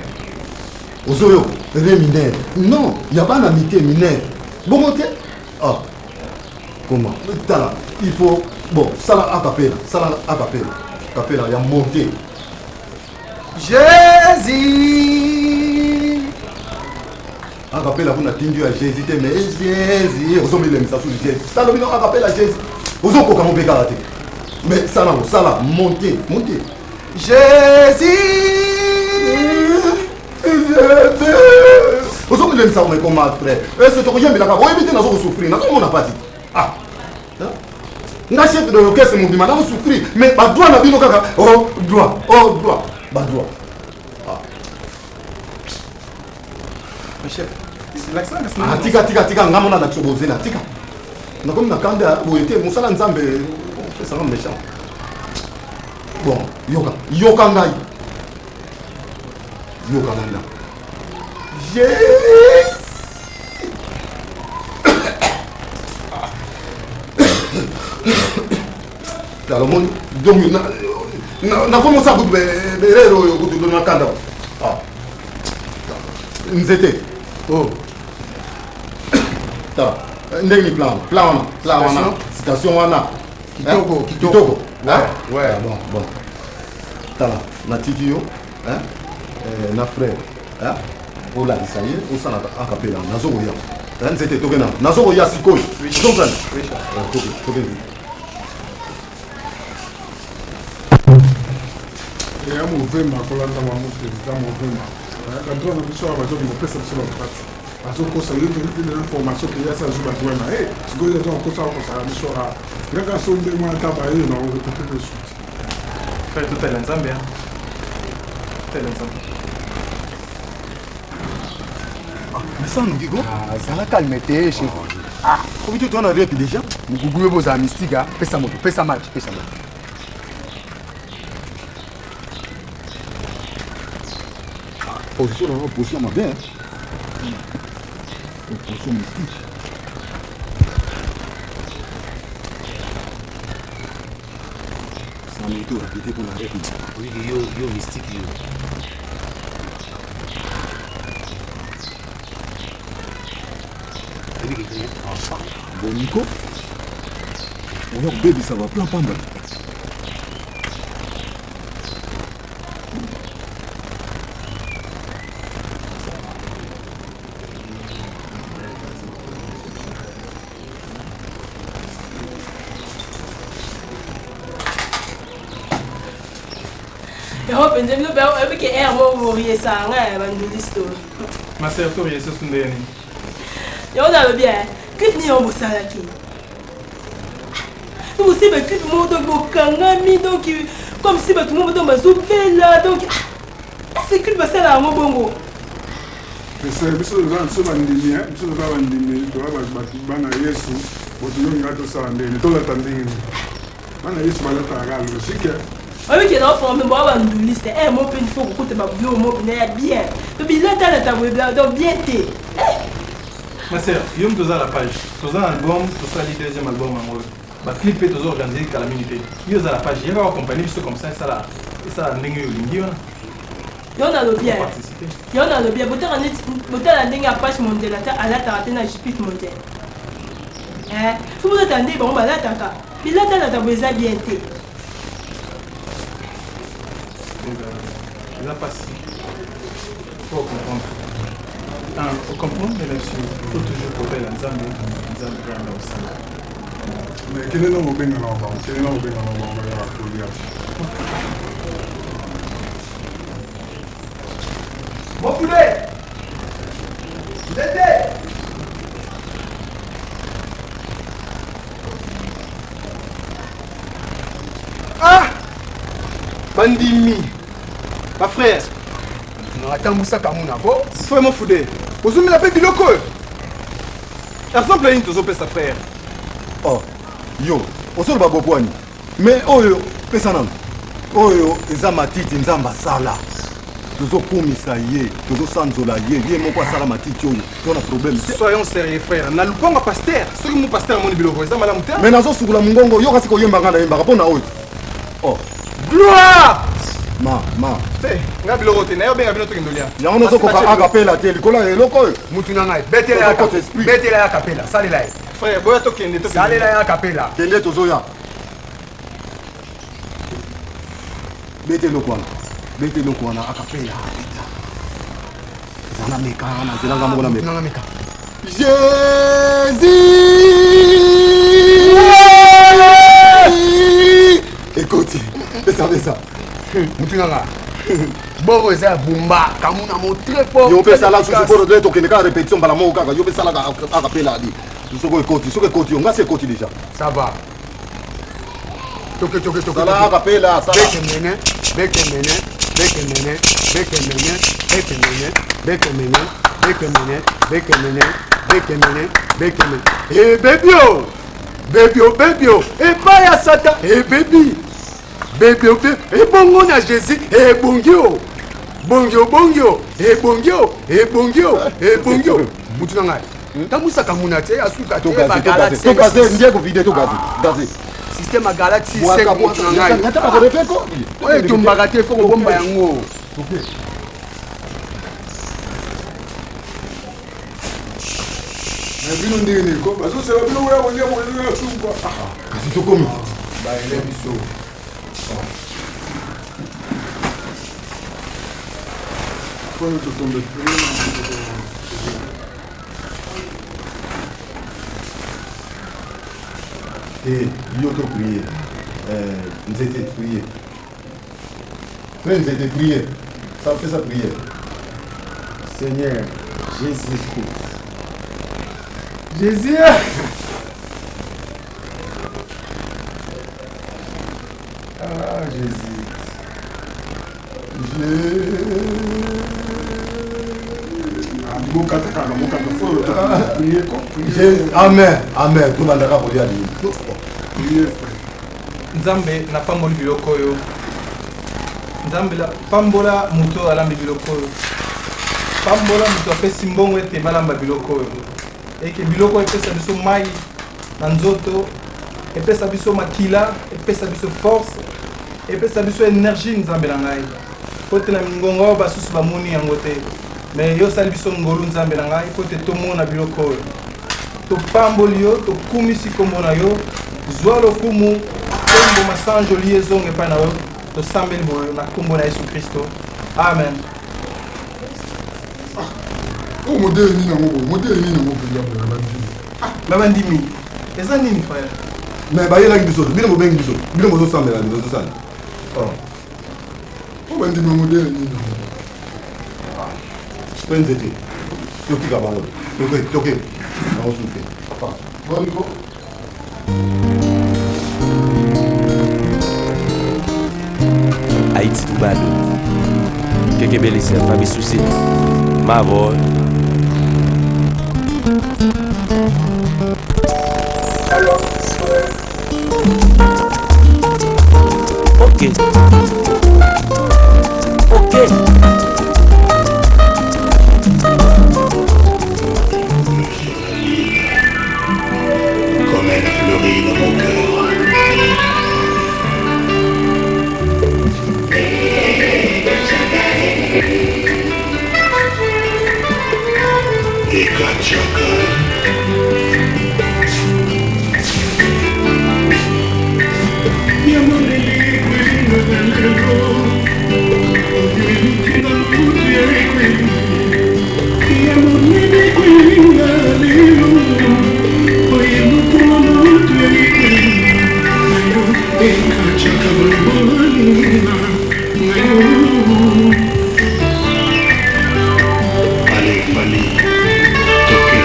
Ozoyoka re mineur. Non, ya bana mike mineur. Bongo te? Ah. Comment? Tala, il faut bon, sala a cappella, sala a cappella. Cappella ya monter. Jésus. A cappella kuna tindi ya Jésus te mais Jésus ozomilemisa sous Jésus. Sala bino a cappella Jésus. Ozokoka mo bekala te. Mais sala sala monter, monter. Jésus. Ozomilemisa mais comment frère? Est-ce que tokoyembelaka oyebi te nazo kosouffrir, nazomona pasi. Ah. Nga chef de l'orchestre mobima nazo souffrir, mais ba droit na bino kaka oh droit, oh droit, ba droit. Ah. Chef, ah, tika tika tika nga mona na bozela tika. Nakomi na kanda boye te mosala Nzambe opesanga méchant. Bon, yoka, yoka ngai. Yoka ngai na. Jésus. Tala omoni donc nakomi osala kutu berere oyo kutu na kanda. Ah. Nzete. Oh. Tala ndenge ni plan plan wana plan wana citation wana kitoko kitoko. Ouais. Ouais. Bon bon. Tala natiki yo hein? Eh, na frère hein? Olakisa ye osala akapela nazokoya nzete tokenda nazokoya sikoyo ozongana tokende eya movema kolanda bango te eza movema badroit na biso awa bazoki kopesa biso batrate bazokosa yo toki te na information ke yasa azwi badroit na ye sikoyo aza kokosa akosaka biso a kaka so ndenge wana ata baye na orepete te suti. Frère, totala Nzambe, hein. Totala Nzambe. Mais ça, nous dit Ah, zala calme te, chef. Ah, komi to toana rep déjà. Mugugu yo bozala mystique, ah. Pesa moto, pesa match, pesa moto. Position na position mabe, hein. Position mystique. Ça mérite de répéter pour la rep. Oui, yo, yo mystique yo. Bon Nico, on a bébé ça va plein pamba. Yango mpenza bino mpe oyebi ke aire moko boriesaka ngai ya banduliste oyo. Ma sœur, toriesa so ndenge nini? Yango nalobi e clip nini yango bosalaki bosi baclip moko donc bokangami donc comme si bato moko donc bazobela donc ese clip basala yango bongo. Biso toza biso bandimi, biso toza bandimi, toza bato bana Yesu, boto yolinga tosala ndenge tolata ndenge nini? Bana Yesu balataka kaka logique. Oyebi ke naoforme boa banduliste e mo mpe faut kokuta babiloko mo mpena ya bien to bilatalata boye donc bien te. Ma sœur, yo moto oza la page, toza na album, tosali deuxième album yango oyo baclip mpe toza organise kala mingi te. Yo oza la page, yaka accompagne biso comme ça esala esala ndenge oyo olingi wana. Yo nalobi yo nalobi botala ndenge apache mondele ata alataka te na jupite mondele so bozata nde bango balataka bilatalata boye eza bien te. Eza pasi faut comprendre ocomprendre mais là-dessus faut toujours kotala Nzambe, Nzambe kaka na osala. Mais kende na kobenga na bango, kende na kobenga na bango ya kolia. Mofude! Nzete! Ah! Bandimi! Ba frère! Natambwisaka muna ko. Frère Mofude! Ozomela mpe biloko oyo. Exemple nini tozopesa frère? Oh, yo ozoloba bopwani mais oyo pesa nano oyo eza matiti nzambe asala tozokumisa ye tozosanzola ye ye moko asala matiti oyo to na problème te. Soyons sérieux frère. Na lupango ya pasteur, soki mu pasteur amoni biloko eza malamu te. Mais nazosukola mongongo yo kasi koyemba ngai nayembaka mpo na oyo oh. Gloire! Ma ma te nga biloko te naye obenga bino tokende olia yango nazokoka akapela te likolo ya eloko oyo mutu na ngai betela ya kapela salela ye frère boya tokende salela ya kapela kende tozoya beta eloko wana beta eloko wana akapela beta eza na meka na nzela nga moko na meka Jésus ekoti pesa pesa mutu nanga boro eza ya bumba kamuna mo très fort yo mpe sala susu mpo toye tokende kaka répétition mbala moko kaka yo mpe sala akapela adi soki ekoti soki ekoti yo ngasi ekoti déjà ça va toke toke toke sala akapela sala beke mene beke mene beke mene beke mene beke mene beke mene beke mene beke mene beke mene beke mene e bebi o bebi o bebi o epai ya satan e bebi bebi o bebi ebongo na jésus ebongi o bongi o bongi o ebongi o ebongi o ebongi o mutu na ngai tambwisaka muna te asuka te système ya galaxie 5 moto na ngai oyo etombaka te fo kobomba yango. Na bino ndenge nini ko bazosela bino koya kolia kolia suka. Kasi tokomi bayele biso. Oyo totombe. Te yo to prier nzete prier frère nzete prier ça fait ça prière. Seigneur Jésus Jésus. Ah Jésus. Amen amen tobandaka kolia lini. Nzambe napamboli biloko oyo. Nzambe pambola moto oyo alambi biloko oyo, pambola moto apesi mbongo ete balamba biloko oyo, eke biloko oyo epesa biso mai na nzoto, epesa biso makila, epesa biso force, epesa biso energie. Nzambe na ngai, po te na mingongo oyo basusu bamoni yango te, me yo osali biso ngolu. Nzambe na ngai, po te tomona biloko oyo, topamboli yo, tokumisi nkombo na yo. Zwa lokumu, nkombo masanjoli ezonga epai na yo. Tosambeli boyo na nkombo na Yesu Kristo, amen. Oyo modele nini yango boye? Modele nini yango mpenza boye na bandimi? Na bandimi eza nini frère? Mais bayelaki biso, bino bobengi biso, bino bozosambela, bozosala. Oyo bandimi ya modele nini yango? Mpe nzete totika bango, toke toke bango suke. Boniko. Haïti Troubadou Keke Belizaire Fabi Souci Mavor. Ok Ok. Comme elle fleurit dans mon cœur. Ekachaka. Allez, Fally, toke.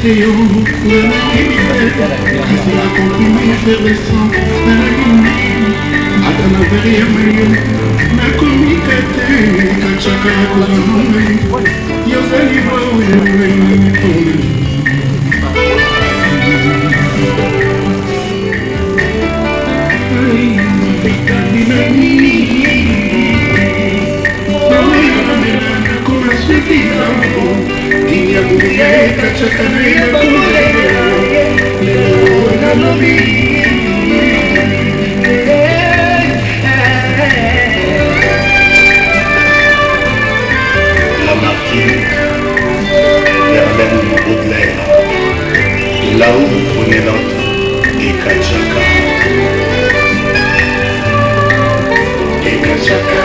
te yo nga nayebi te kasi nakompime effervescent nalingi ata na vere ya mayo nakomika te kacaka kozwa na ngai yozali bwa oyo ngai mpona Lamartine, Verlaine Baudelaire, là où vous prenez l'autre, et Kachaka. Et Kachaka.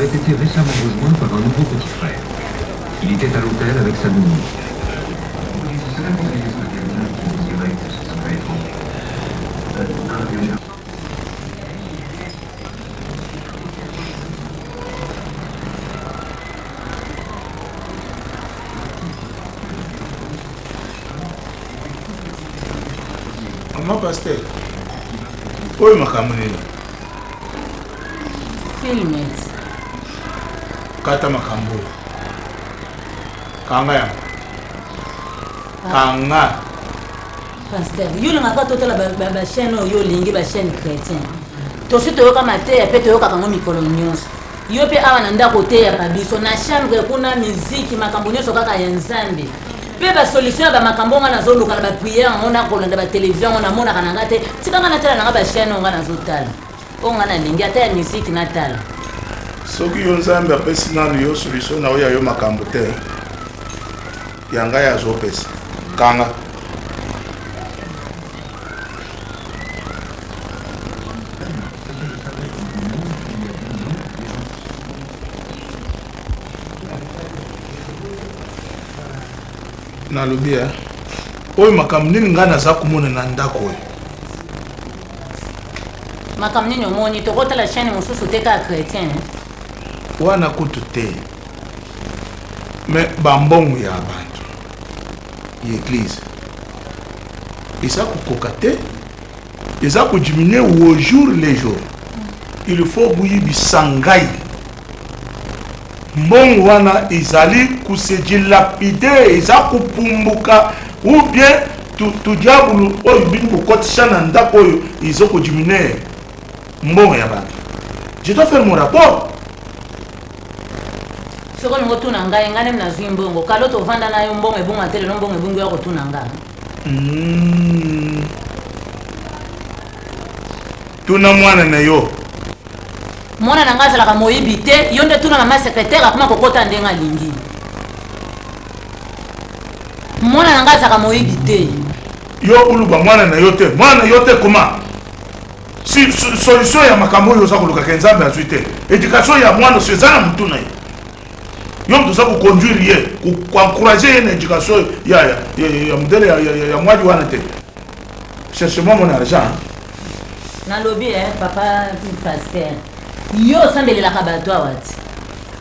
avait été récemment rejoint par un nouveau petit frère. Il était à l'hôtel avec sa nounou. Mama pasteur, oyo makambo nini? Film. Kata makambo oyo. Kanga yango. Kanga. Pasteur, yo olingaka totala bachaîne oyo yo olingi bachaîne chrétien. Tosi toyoka mateya mpe toyokaka yango mikolo nyonso. Yo mpe awa na ndako oteyaka biso na chambre kuna miziki makambo nyonso kaka ya Nzambe. Mpe basolution ya bamakambo nga nazoluka na baprière yango na kolanda batelevizio yango namonaka na nga te. Tika nga natala na nga bachaîne oyo nga nazotala. Oyo nga nalingi ata ya miziki natala. Soki yo Nzambe apesi nanu yo solution na oyo ya yo makambo te, ya ngai azopesa. Kanga. Nalobi eh, oyo makambo nini ngai naza komona na ndako oyo? Makambo nini omoni? Tokotala chaîne mosusu te kaka chrétien. Wana kutu te, me bambongo ya bato ya eglise eza kokoka te, eza kodiminue au jour le jour. Il faut boyebisa ngai mbongo wana ezali kose dilapide, eza kopumbuka ou bien tudiabulu oyo bino bokotisa na ndako oyo eza kodiminue mbongo ya bato. Je dois faire mon rapport. Soki olingi otuna ngai, ngai nde nazwi mbongo. Kalo tovanda na yo mbongo ebonga te, lelo mbongo ebongi oya kotuna ngai. Tuna mwana na yo. Mwana na ngai azalaka moyibi te, yo nde tuna mama secrétaire akoma kokota ndenge alingi. Mwana na ngai azalaka moyibi te. Yo uluba mwana na yo te, mwana na yo te koma? Si solution ya makambo oyo oza koluka ke Nzambe azwi te. Education ya mwana so eza na mutu na ye. Yo moto oza koconduire ye, koencourager ye na education ya ya ya modèle ya ya ya mwadi wana te. Cherche-moi mon argent. Nalobi eh papa pasteur, yo osambelelaka bato awa ti.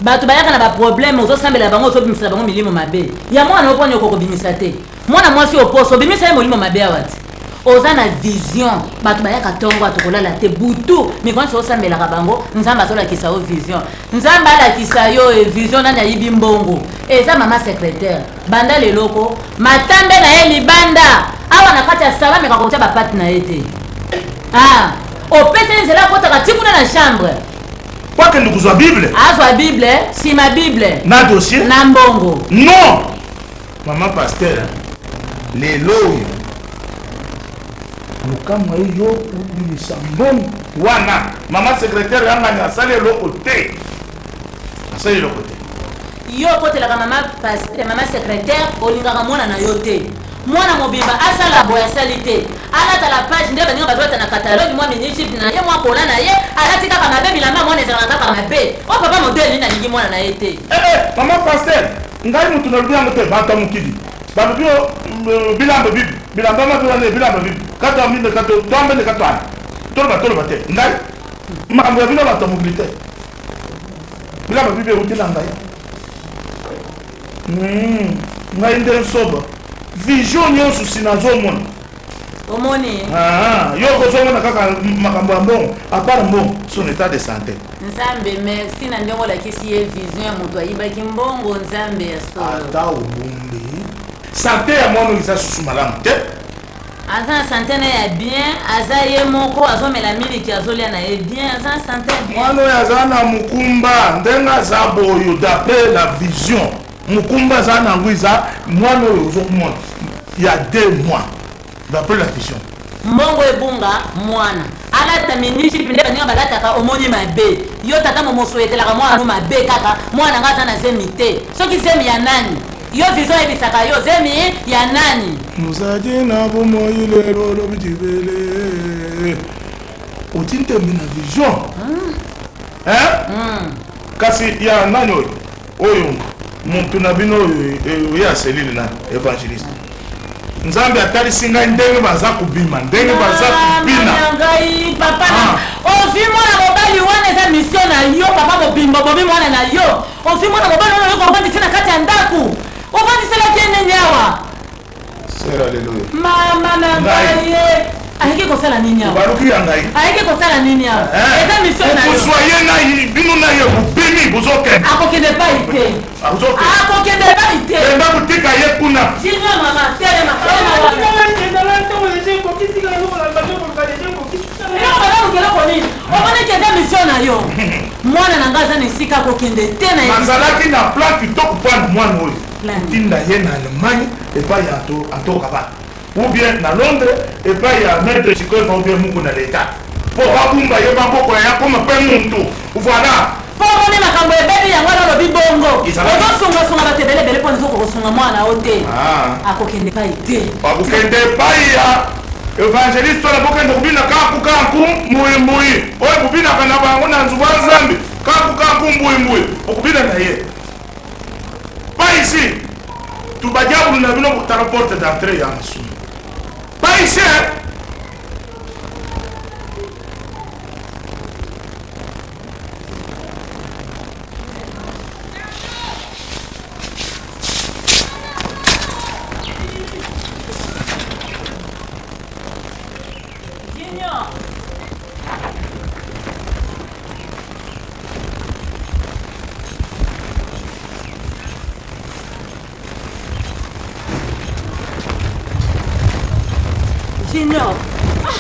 Bato bayaka na ba problème, ozosambelela bango, ozobimisela bango milimo mabe. Ya mwana oponi okokobimisa te. Mwana mwasi oposo obimisa ye molimo mabe awa ti. Oza na vision, bato bayaka tongo ato kolala te butu, mikolo nyonso osambelaka bango, Nzambe azolakisa yo vision. Nzambe alakisa yo e vision nani ayibi mbongo. Eza mama secrétaire. Banda lelo ko matambe na ye libanda awa na kati ya salon ameka kotia ba patte na ye te. Ah, opesa ye nzela akotaka ti kuna na chambre. Po akende kozwa Bible. Azwa Bible, sima Bible. Na dossier. Na mbongo. Non! Maman pasteur, lelo oyo lukamwa ye yo obimisa mbongo wana. Mama secrétaire yangani asali eloko te, asali eloko te. Yo okotelaka mama pasteur, mama secrétaire, olingaka mwana na yo te. Mwana mobimba asala boye asali te. Alata la page nde baninga bazolata na catalogue mwa mini jupe na ye mwa kola na ye alati kaka mabe bilamba ya mwana ezalaka kaka mabe. Oyo papa modèle nini alingi mwana na ye te. Eh eh maman pasteur ngai mutu nalobi yango te bato ya mokili balobi yo bilamba bibi bilamba mabe wana bilamba bibi kato aminde kato toambende kato ana toloba toloba te ngai makambo ya bino bato ya mokili te bilamba bibi euti na ngai hmm, ngai nde nsoba vision nyonso si nazomona omoni ah, yo okozomona kaka makambo ya mbongo apart mbongo son état de santé nzambe merci na ndenge olakisi ye vision ya moto ayibaki mbongo nzambe ya solo ata obombi sante ya mwana oyo eza susu malamu te aza na sante na ya bien aza ye moko azomela miliki azolia na ye bien aza na sante ya bien mwana oyo aza na mokumba ndenge aza boyo d'après la vision mokumba aza na yango eza mwana oyo ozokomona ya deux mois d'après la vision mbongo ebunga mwana alata minijipe nde baninga balataka omoni mabe yo tata momoso oyetelaka mwana no mabe kaka mwana nga aza na zemi te soki zemi ya nani Yo vision ayebisaka yo zemi ya nani? Mozali na bomoi lelo lobi libele oti ntembe na vision hmm. Hein? Hmm. Kasi ya nani oyo oyo motu na bino oyo eh, ye aselile na evangeliste Nzambe atalisi ngai ndenge baza kobima ndenge baza kobina ngai papa ah. ozwi mwana mobali wana eza mission na yo papa mobimba obomi mwana na yo ozwi mwana mobali wana oyoka ovandisi na kati ya ndako ovandiselaki ye nini awa Sœur, alléluia. Mama na ngai ye ayaki kosala nini awa? Baluki ya ngai. Ayaki kosala nini awa? Eh. Eza mission na yo. Okozwa ye na ye bino na ye bobimi bozokende. Akokende epai te. Azokende. Akokende epai te. Kenda kotika ye kuna. Junior mama telema telema wana. Eloko eloko nini? Omonaki eza mission na yo. Mwana na ngai aza na esika akokende te na Nazalaki na plan kitoko mpo na mwana oyo. Kotinda ye na Allemagne epai ya Anto Kabana ou bien na Londres epai ya Maître Chikweva ou bien Muku na l'Etat po babumba ye babokola ye akoma pe mutu voilà. Po omoni makambo ebebi yango wana olobi bongo. Ozosungasunga bato ebele ebele pona ozokoka kosunga mwana na yo te. Akokende epai te. Akokende epai ya evangeliste wana bokende kobina kanku kanku mbui mbui oyo bobinaka na bango na nzubu ya Nzambe kanku kanku mbui mbui okobina na ye. Pas ici. Tubadiabulu na bino botala porte d'entrée ya masumu. Pas ici hein. Junior. Junior. Ah,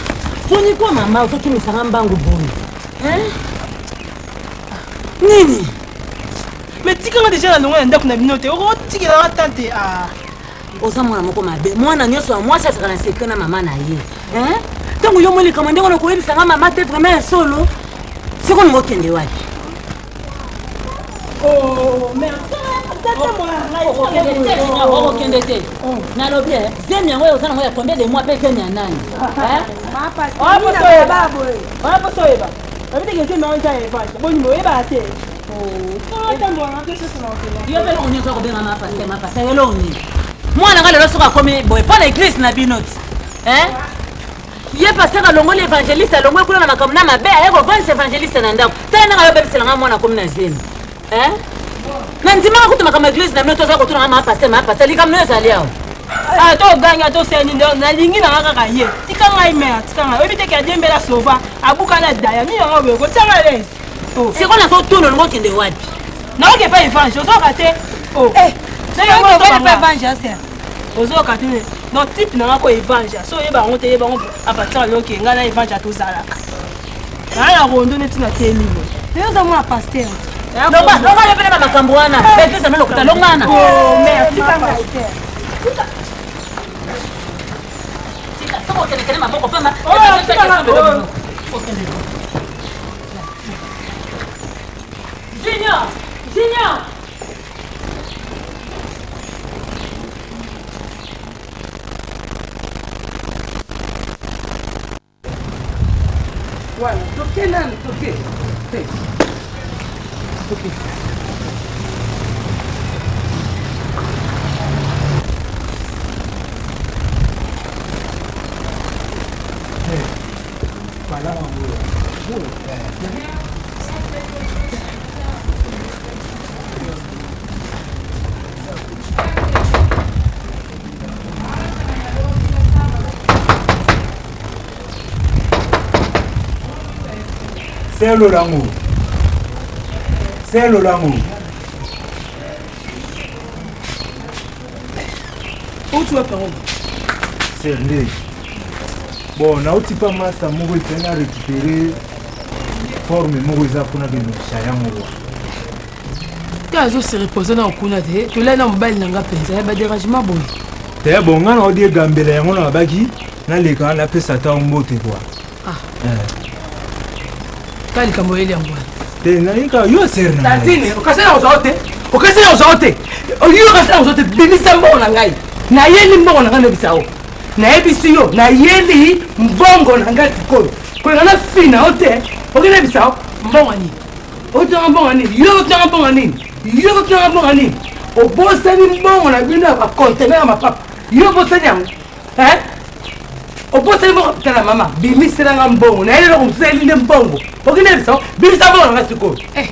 boni kwa mama ozokimisanga mbangu boni hein? Nini? Mais tikanga deja na longo ya ndako na bino te. Okotikela nga tante ah. Oza mwana moko mabe. Mwana nyonso ya mwasi azalaka na secret na mama na ye. Hein? Ntango yo omoni likambo ndenge wana okoyebisa nga mama te vraiment ya solo. Sikoyo olingi okende wapi? Oh, merci. Okokende te. Nalobi eh, zemi yango oyo oza nango ya combien de mois mpe zemi ya nani? Oya poso oyeba. Oyebi te ke zemi yango eza ya Evance. Boni boyebaka te. Yo mpe eloko nini oza kobenga ma pasteur ma pasteur eloko nini? Mwana nga lelo soki akomi boye mpo na eglise na bino ti. Hein? Ye pasteur alongoli evangeliste alongoli kuna na makambo na mabe aye kovandisa evangeliste na ndako. Tala ndenge ayo bebisela nga mwana akomi na zemi. Hein? Na ndimaka kutu makambo ya eglise na bino toza kotuna nga ma pasteur ma pasteur likambo nayo ezali awa. Ata ogangi ata osali nini nalingi na nga kaka ye. Tika ngai mère tika ngai. Oyebi te ke adiembela sova abuka na daya nini yango boye kotia ngai lezi. Oh. Sikoyo nazotuna olingi okende wapi? Naoke epai evange ozoyoka te. Oh. Eh, evange ozoyoka te non type na nga ko evange so oyeba yango te yeba yango a partir ya loke ngai na evange tozalaka naa na rondo neti na teli yo oza mwana pasteur longa yo pene ba makambo wana eglise na lokuta longana soki okendekende maboko pamba Junior! Junior! Wana toke nanu toke te toke. Selo lango. Selo lango. Outi wapi yango? Sernde. Bon, nauti pa masta moko efai na récupérer forme moko eza kuna benokisa yango wa. Te azo se reposer na okuna te. Tolai na mobali na nga mpenza ya ba dérangement boye. Te bon nga na odi egambela yango na babaki naleka napesa ata mbote kwa. Ah. Eh. Ka likambo oyeli yango wana. Te nayika yo ser na. Tantine, okasi na kozwa te. Okasi na kozwa te. Yo okasi na kozwa te. Bimisa mbongo na ngai. Nayeli mbongo na ngai nayebisa yo. Nayebisi yo, nayeli mbongo na ngai sikoyo. Kolinga na fina yo te. Oki nayebisa yo mbongo nini? Otanga mbongo nini? Yo otanga mbongo nini? Yo otanga mbongo nini? Obosani mbongo na bino ya bacontener ya mapapa. Yo obosani yango. Hein? Obosani mbongo tala mama, bimisela nga mbongo. Na eloko mosusu eli nde mbongo. Okende biso, bimisa mbongo na nga sikoyo. Eh.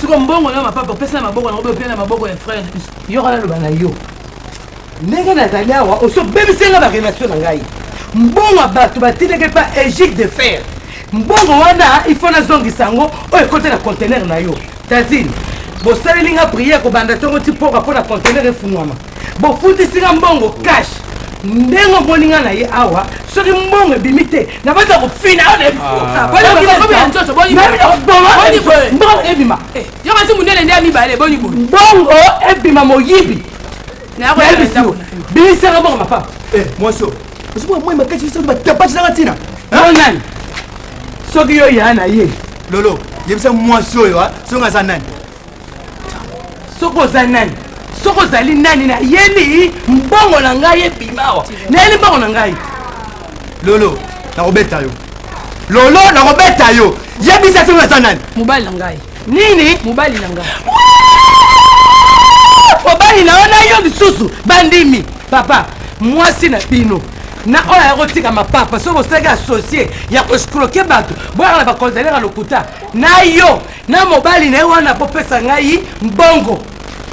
Sikoyo mbongo na mapapa opesa na maboko na ngo na maboko ya frère na biso. Yo kana loba na yo. Ndenge nazali awa, osi obebisi nga ba relation na ngai. Mbongo ya bato batindaki epa Egypte de fer. Mbongo wana il faut nazongisa yango oyo ekota na conteneur na yo. Tantine, bosaleli nga prière kobanda ntongo ti pokwa mpo na conteneur efungwama. Bofutisi nga mbongo cash. Ndenge omoni nga na ye awa, soki mbongo ebimi te, nabanda kofina awa mbongo ebima. Yo kasi munene nde ya mibale boni boye. Mbongo ebima moyibi. Nayebisi yo, bimisaka mbongo mapapa. Eh, mwasi oyo ozomona moi makasi biso batapati nanga ntina yo nani soki yo ya na ye lolo yebisa mwasi oyo soki aza nani soki oza nani soki ozali nani nayeli mbongo na ngai ebima awa nayeli mbongo na ngai lolo nakobeta yo lolo nakobeta yo yebisa soki aza nani mobali na ngai nini mobali na ngai mobali na yo na yo lisusu bandimi papa mwasi na bino na oyo aya kotika mapapa soki osalaki associe ya koescroke bato boyaka na bacontener ya lokuta na yo na mobali na ye wana bopesa ngai mbongo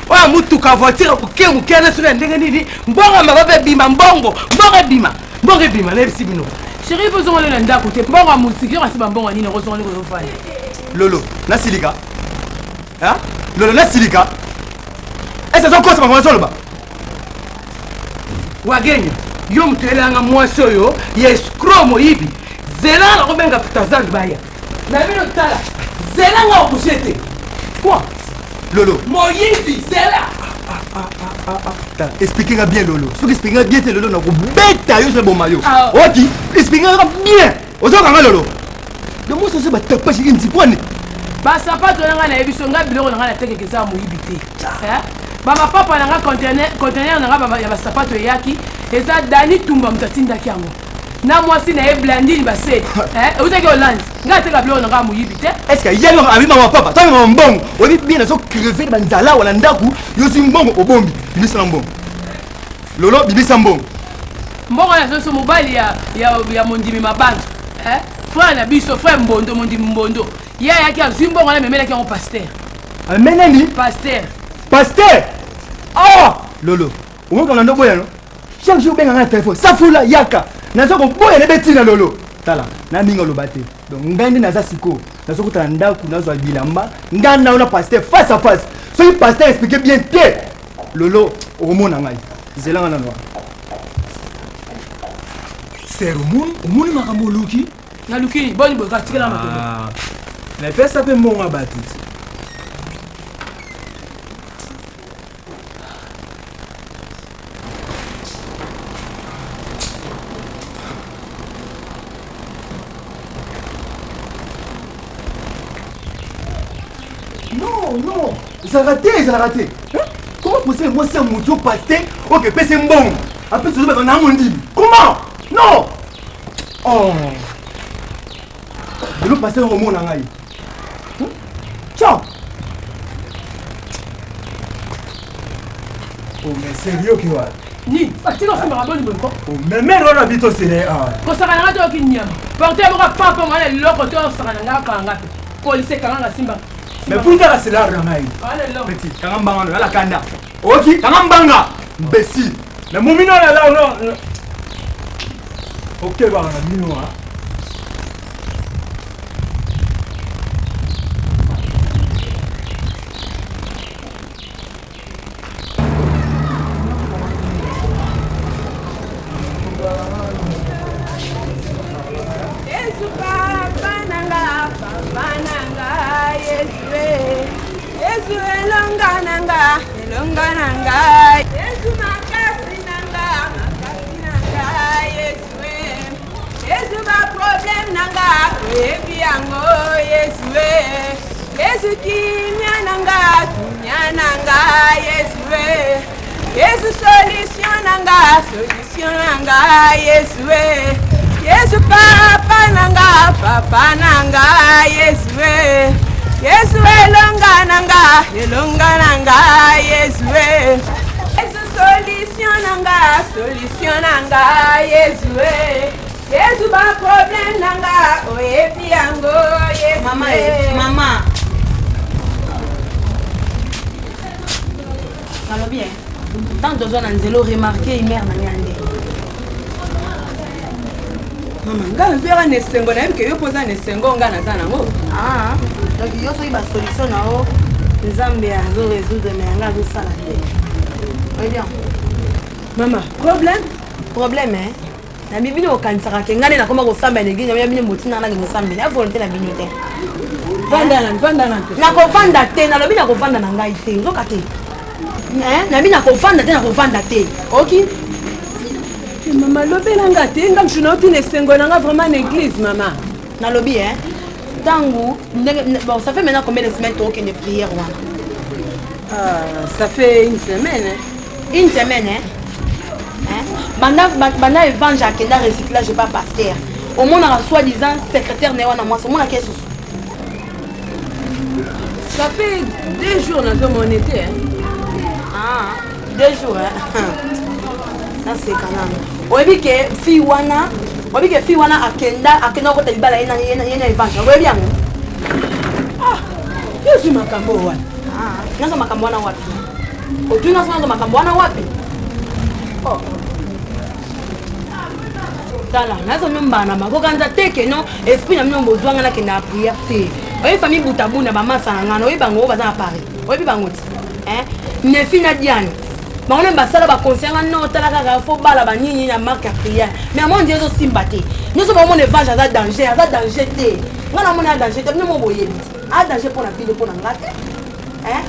oyo ya motuka voiture moke moke na soki ya ndenge nini mbongo ya mapapa ebima mbongo mbongo ebima mbongo ebima nayebisi bino Chérie, vous ozonga na ndako te mbongo ya mosiki yo kasi bambongo nini okozonga ndeko ozofanda lolo nasilika lolo nasilika ese azokosa makambo azoloba wagenya yo moto elanga mwasi oyo ya escro moyibi zela nakobenga tazandu baya na bino tala zela nga okuse te quoi lolo moyibi zela Tala, explique nga bien lolo soki explique nga bien te lolo nakobeta yo boma yo oki explique nga bien ozoyoka nga lolo donc mosi ozo batapage inzipwani basapato na ngai nayebi so ngai biloko na ngai natekeke eza moyibi te bamapapa na ngai contener na ngai ya basapato eyaki eza dani tumba moto atindaki yango na mwasi na ye blandine base eutaki hollande ngai ateka biloko na ngai moyibi te est ce que ye abima mapapa to abima mbongo oyebi bien nazo creve banzala awa na ndako yo ozwi mbongo obombi bimisa na mbongo lolo bimisa mbongo mbongo na biso mobali ya, ya, ya mondimi mabanzo eh? frère na biso frère mbondo mondimi mbondo ye ayaki azwi mbongo wana amemelaki yango paster amenani paster paster ah lolo omokanga ndo boya no chaque jour obenga nga na telefone safula yaka naza koboya na betina lolo tala na mingi oloba te donc ngai nde naza sikoyo nazokota na ndako nazwa bilamba ngai nao na paster face à face soki paster explike bien te lolo okomona ngai zela nga nano wana ser omoni omoni makambo oluki naluki boni boye katikela matolo ah, napesa mpe mbongo ya bato ti Non, non, ezalaka te, ezalaka te. Comment possible mwasi ya moto yo paste oke epesi mbongo apesi ozobaka na mondimi comment non oh. pasteur okomona ngai. Ciao. Oh mais sérieux ki wa? Ni, batika osimbaka boni boye ko. Oh mais mère wana biso sele ah. Kosaka na nga te oki nyama. Porte ya moko papa ngana eloko te osaka na nga kanga te. Polise kanga nga simba. Mais funza la selar na ngai. Petit, kanga mbanga no yala kanda. Oki, kanga mbanga. Imbécile. Mais momino na la no. Ok, ba na mino ah. Yesu papa na nga, papa na nga, Yesu eh. Yesu elonga na nga, elonga na nga. Yesu makasi na nga, makasi na nga, Yesu eh. Yesu ba problème na nga, oyebi yango, Yesu eh. Yesu kimia na nga, kimia na nga, Yesu eh. Yesu solution na nga, solution na nga, Yesu eh. Yesu papa na nga, papa na nga, Yesu eh. Yesu elonga na nga, elonga na nga, Yesu eh. Yesu solution na nga, solution na nga, Yesu eh. Yesu ba problème na nga, oyebi yango, Yesu Mama, eh. mama. Nalobi eh. Tant tozwa na nzela oremarke imere na ngai nde. Mama, ngai nazwaka na esengo nayebi ke yo mpo oza na esengo ngai naza nango. Ah, donc yo soki basolution na yo nzambe azo résoudre mais yanga azosala te. Oyebi yango? Mama, problème? Problème eh? Na bino bokanisaka ke ngai nde nakoma kosambela na eglise na bino botinaka nakende kosambela ya volonté na bino te. Nakovanda te, nalobi nakovanda na ngai te, ozoka te. Nabi nakovanda te, nakovanda te. Oki? Mama, lobela nga te, nga mosu nauti na esengo na nga vraiment na église, mama. Nalobi eh, ntango ndenge bon, ça fait maintenant combien de semaines tokokende prière wana? Ah, ça fait une semaine hein. Une semaine hein? Hein? Banda banda evange akenda recyclage pa pasteur. Omonaka soi disant secrétaire na ye wana mwasi, omonaka ye susu. Ça fait 2 jours nazomona te hein. Ah, 2 jours hein. Naseka nano. Oyebi ke fille wana, oyebi ke fille wana akenda akenda kokota libala ye na ye na evange. Oyebi yango? Ah, yo ozwi makambo wana. Ah, nazo makambo wana wapi? Otuni nazo nazo makambo wana wapi? Oh. Tala, nazo miombana na bango kanza te ke non esprit na bino bozwa nga nakenda na prière te. Oyebi famille Butabuna ba masa na nga, oyebi bango baza na Paris. Oyebi bango ti. Hein? Nefi na Diane. Bango nde basala ba conseil nga non tala kaka faut bala ba nini na marque ya prière. Mais amon Dieu ezo simba te. Nyoso bango mona evange aza danger, aza danger te. Nga na mona danger te, bino mo boyebi. A danger pona bino pona nga te. Hein?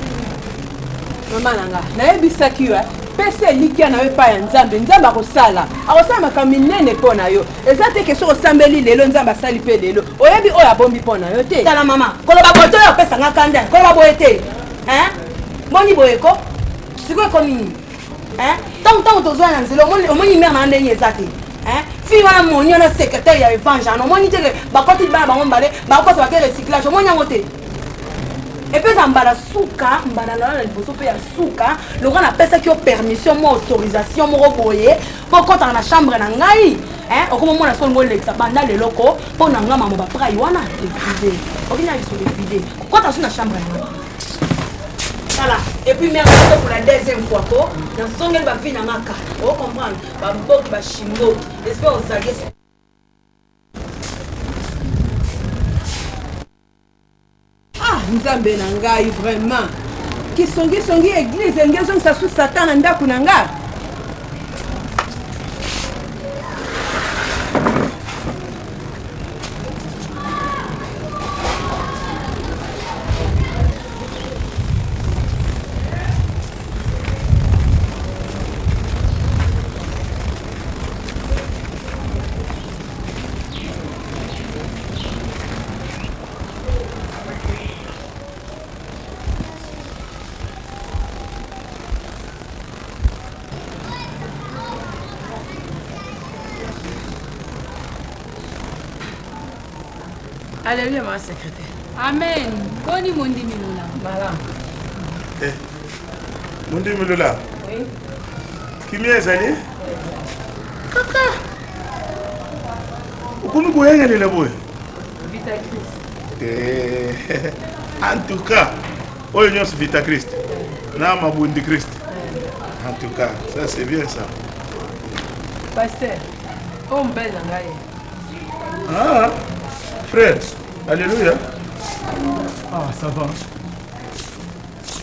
Mama na nga, nayebisaki yo, pesa elikya na yo epai ya Nzambe. Nzambe akosala, akosala makambo minene mpo na yo. Eza te ke soki osambeli lelo Nzambe asali mpe lelo. Oyebi oyo abombi mpo na yo te. Tala mama, koloba boye te oyo opesa nga kanda, koloba boye te. Hein? Boni boye ko? Sikoyo ekomi nini? Hein? Tango tango tozwa na nzela omoni omoni mère na ndenge eza te. Hein? Fille wana moni wana secrétaire ya evange, omoni te ke bakoti bana bango mbale, bakota bake recyclage, omoni yango te. Epeza mbala suka mbala na na liboso mpe ya suka lokola napesaki yo permission mwa autorisation moko boye mpo okɔtaka na chambre na ngai okoma mona soki olingi olekisa banda lelo ko mpo na ngai mamo baprai wana evide oki na biso evide kokɔta so na chambre na ngai. Tala, et puis mère pour la deuxième fois ko nazongeli bavie na nga kala ocomprendre baboki bashimboki espère ozali. Ah, nzambe na ngai vraiment kisongisongi eglise elingi ezongisa su satan na ndako na nga. Alléluia, ma secrétaire. Amen. Boni mondimi Lola. Malamu. Eh. Mondimi Lola. Oui. Kimia ezali? Kaka. Okomi koyangelela boye? Vita Christ. Eh. En tout cas, oyo nyonso Vita Christ. Na mabundi Christ. En tout cas, ça c'est bien ça. Pasteur, oyo mobali na ngai. Ah, frère, alléluia. Ah, ça va.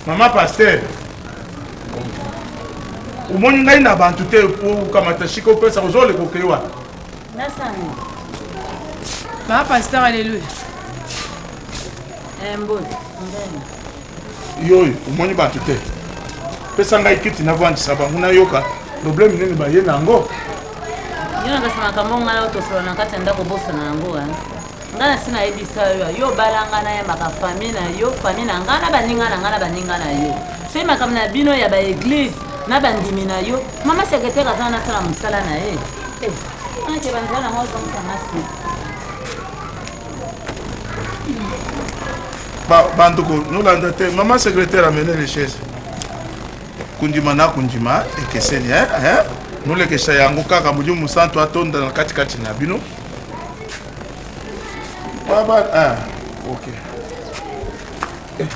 Maman pasteur, omoni ngai na bantu te okamata shika opesa ozoleka okei wapi? Nasani. Maman pasteur, alléluia. Eh, mbote. Ngani. Yo oyo omoni bato te pesa ngai kiti navandisa bango nayoka problème nini baye na yango. Yo nakasi makambo ngai oyo tosolola na kati ya ndako obosana yango ngai nasi nayebisa yo yo obala ngai nayambaka famille na yo famille na ngai na baninga na ngai na baninga na yo soki makambo na bino ya baeglize na bandimi na yo mama sekretare aza nasala mosala na ye eh, ake banzela na ngai ozongisa nga si Banduku nolanda te mama secrétaire amene les chaises kundima na kundima ekeseni eh, eh? nolekesa yango kaka molimo mosantu atonda na katikati na bino baba ah, ok eh.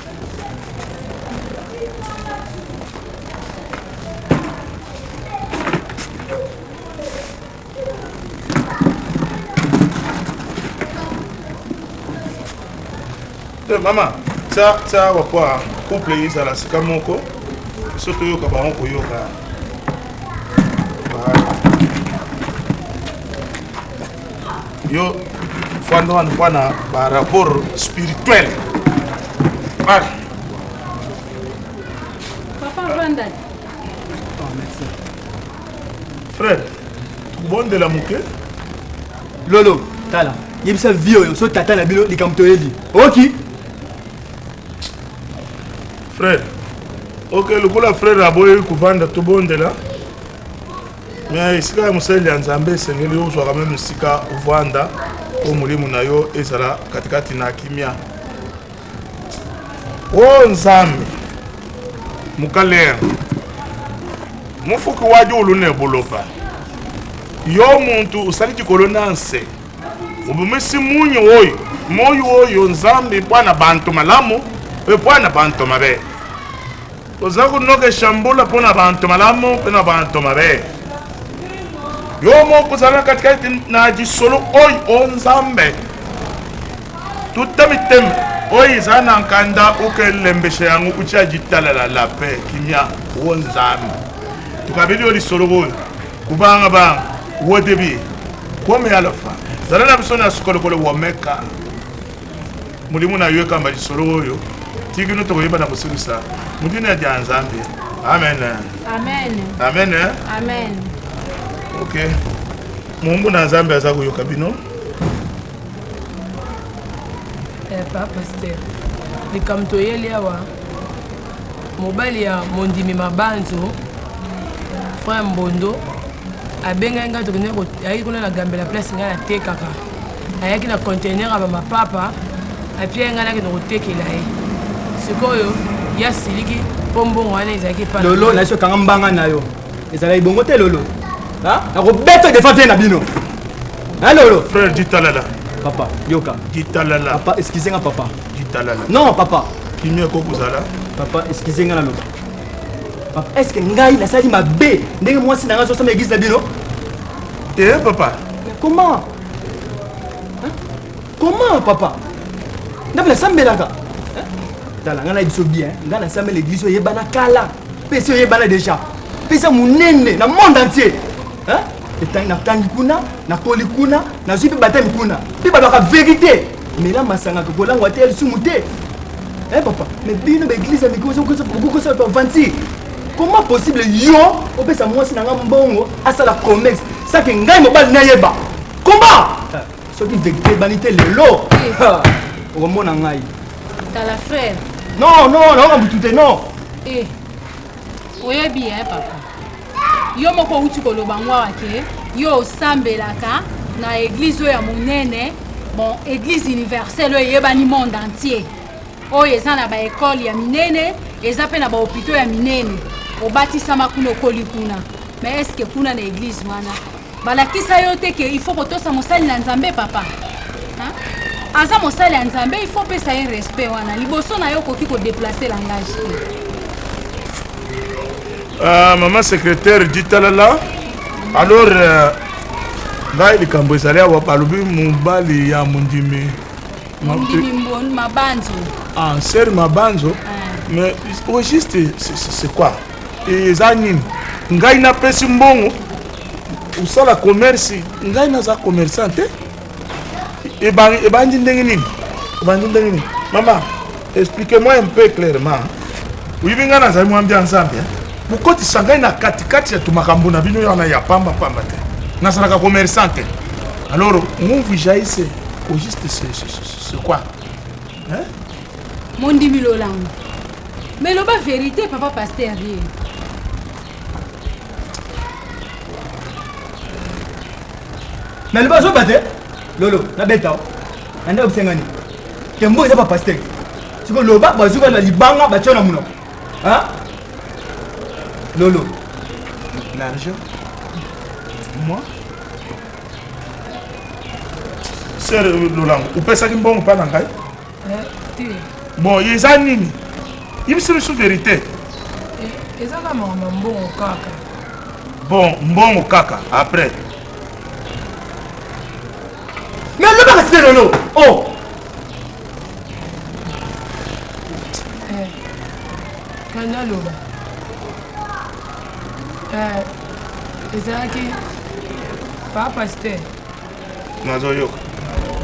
Te mama, tia tia awa po couple ezala sika moko biso toyoka bango koyoka. Voilà. Yo fanda wana mpo na ba rapport spirituel. Voilà. Papa vanda. Frère, tokobondela moke. Lolo, tala, yebisa vie oyo so tata na bino likambo toyebi. Oki? Frère, ok, lokola frère aboyi kovanda tobondela. Mais esika ya mosali ya Nzambe esengeli ozwaka meme esika ovanda mpo molimo na yo ezala katikati na kimia. O Nzambe, Mukalenge, Mufuki wa diulu ne buloba, yo muntu usali dikolo na nse, ubumisi munyi oyo, moyi oyo Nzambi bua na bantu malamu pe bua na bantu mabe. Oza kunokesha mbula mpo na bantu malamu mpe na bantu mabe. Yo moko ozala na katikati na lisolo oyo, o Nzambe. Tuta mitema oyo eza na nkanda ukelembesha yango utia jitalala la pe kimia o Nzambe. Tukabeli yo lisolo oyo kubanga banga wodebi kome alpha zala na biso na sukolokolo womeka Molimo na yo ekamba lisolo oyo ti kino tokoyeba na kosilisa mu dina dia Nzambe. Amen. Amen. Amen. Amen. Ok. Mungu na Nzambe aza koyoka bino. Eh, pa pasteur, likambo toyeli awa mobali ya mondimi mabanzo frère Mbondo abengaki ngai tokende ayaki kuna na gambela place ngai natekaka ayaki na container ya bamapapa apiaki ngai nakende kotekela ye sikoyo ye asiliki mpo mbongo wana ezalaki epa lolo na biso kanga mbanga na yo ezalaki bongo te lolo nakobeta defa vie na bino lolo frère ditalala papa yoka ditalala papa excuse nga papa ditalala non papa kimia ekokozala papa excuse nga naloba papa est ce que ngai nasali mabe ndenge mwasi na ngai azosala eglise na bino te papa Mais comment hein? Comment papa Nga mpe nasambelaka hein? Tala nga nayebi biso bien nga nasambela eglise oyo eyebana kala mpe esi oyebana déjà mpe eza monene na monde entier hein? Etangi natangi kuna nakoli kuna nazwi mpe bateme kuna mpe balobaka verité mela masanga kolangwa te ya lisumu te Eh papa, mais bino ba église ya mikolo okosala ba aventure. Comment possible yo opesa mwasi na nga mbongo asala commerce sans que ngai mobali nayeba? Comment? Soki vérité ebani te lelo okomona ngai. Tala frère. Non, non, naoka mutu te non. Eh. Oyebi eh papa. Yo moko outi koloba ngo awa ke yo osambelaka na église oyo ya monene. Bon, église universelle oyo eyebani monde entier. Oyo eza na ba école ya minene, eza pe na ba hôpitaux ya minene. Obatisama kuna okoli kuna. Mais est-ce que kuna na église wana balakisa yo te ke il faut kotosa mosali na Nzambe papa? Hein? Aza mosali ya Nzambe, il faut pesa ye respect wana. Liboso na yo okoki ko déplacer langage te. Euh, maman secrétaire dit talala alors euh, ngai likambo ezali awa balobi mobali ya mondimi mondimi mabanzo ah, ser mabanzo ah. mais au juste c'est quoi eza nini ngai napesi mbongo osala commerce ngai naza commerçant te ebandi ndenge nini ebandi ndenge nini mama expliquez moi un peu clairement oyebi ngai nazali mwambi ya nzambe bokotisa ngai na katikati ya makambo na bino wana ya pamba pamba te nazalaka commerçant te alors ngumvu jaise au juste c'est quoi hein? Mondimi lolango mais loba vérité papa pasteur ye Mais loba zoba te lolo nabeta na nde obisengani ke mbo eza bapaster siko loba bazuka na libanga batio na monoko lolo l'argent moi sœur lolango opesaki mbongo mpa na ngai eh, bon eza nini yebisa biso verité eh, eza kaka makambo mbongo kaka bon mbongo kaka après mais lobaka site lolo oh eh, naloba ezalaki papa pasteur nazoyoka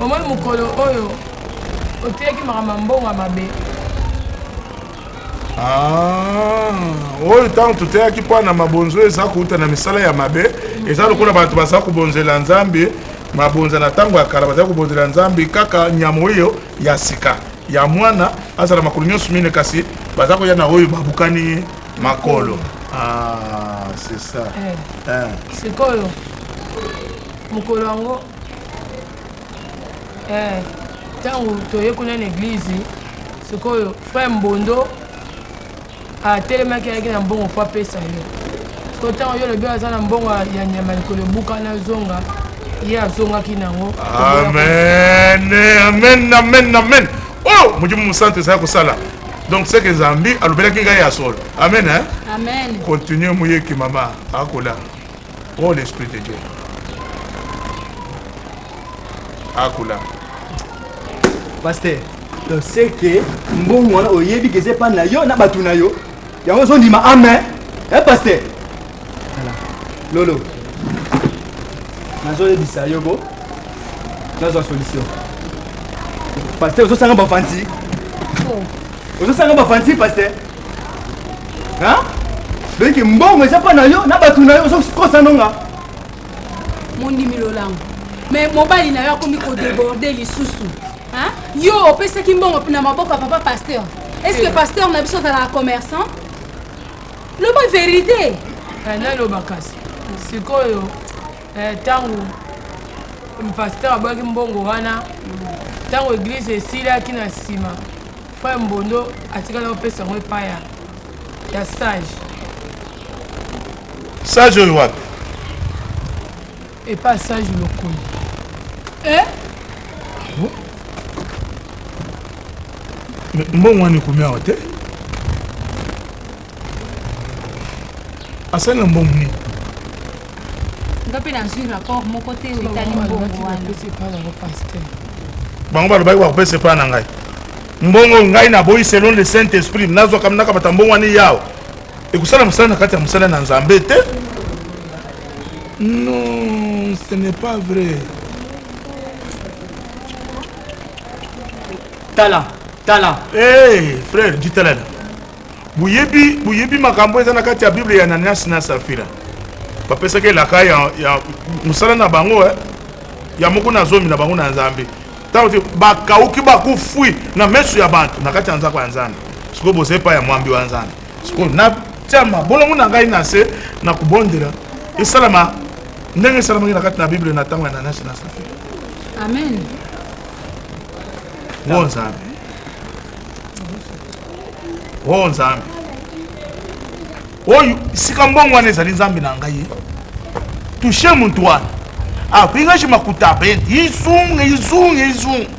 omoni mokolo oyo oteyaki makambo ya mbongo ya mabe ah, oyo ntango toteyaki mpo na mabonzo eza kouta na misala ya mabe eza lokola bato baza kobonzela nzambe mabonza na ntango ya kala bazali kobonzela nzambe kaka nyama oyo ya sika ya mwana azala makolo nyonso mine kasi baza koya na oyo babukani makolo ah, c'est ça eh. Eh. sikoyo mokolo yango eh, ntango toye kuna na eglize sikoyo frère mbondo atelemaki ayaki na mbongo mpo apesa ye sikoyo ntango yo olobi aza na mbongo ya nyama likolo ebukana zonga ye azongaki nango amen amen amen amen oh molimo mosantu ezali kosala donc ce que nzambe alobelaki ngai ya solo amen hein? amen continue moyeki mama akola oh l'esprit de dieu akola pasteur donc c'est que mbongo wana oyebi ke eza epai na yo na bato na yo yango ozondima amen e pasteur lolo nazoyebisa yo ko nazwa solution pasteur ozosanga bafanti ozosanga bafanti pasteur donc mbongo eza mpa na yo na bato na yo ozokosa nonga Mondimi lolango mais mobali na yo akomi kodeborde lisusu yo opesaki mbongo na maboko ya papa pasteur est ce que pasteur na biso azalaka commerçant loba verité eh, naloba kasi sikoyo ntango eh, pasteur abwaki mbongo wana ntango eglise esilaki na nsima frère mbondo atikali kopesa yango epai ya sage Sage oyo wapi? Epa sage lokolo. Eh? Bon? Mais mbongo wana ekomi awa te. Asali na mbongo nini? Nga mpe nazwi rapport moko te oyo etali mbongo wana. Bango balobaki bakopesa epai na ngai mbongo ngai naboyi selon le saint esprit nazwaka nakamata mbongo wana yawa ekosala mosala na kati ya mosala na nzambe te non ce n'est pas vrai tala tala hey, frère jitalala boyebi boyebi makambo eza na kati ya bible ya ananias na safira bapesaki elaka ya, ya mosala na bango eh, ya moko na zomi na bango na nzambe ntango te bakauki bakufwi na meso ya bato na kati ya nzako ya nzambe sikoyo boza epai ya mwambi wa nzambe sikoyo natia mabolongo na ngai na se na kobondela esalama ndenge esalamaki na kati na bible na ntango ya nanasi na safira amen. O Nzambe. O Nzambe. Oyo sika mbongo wana ezali Nzambe na ngai. Touche muntu wana. Apingashi makuta apendi. Izunga, izunga, izunga.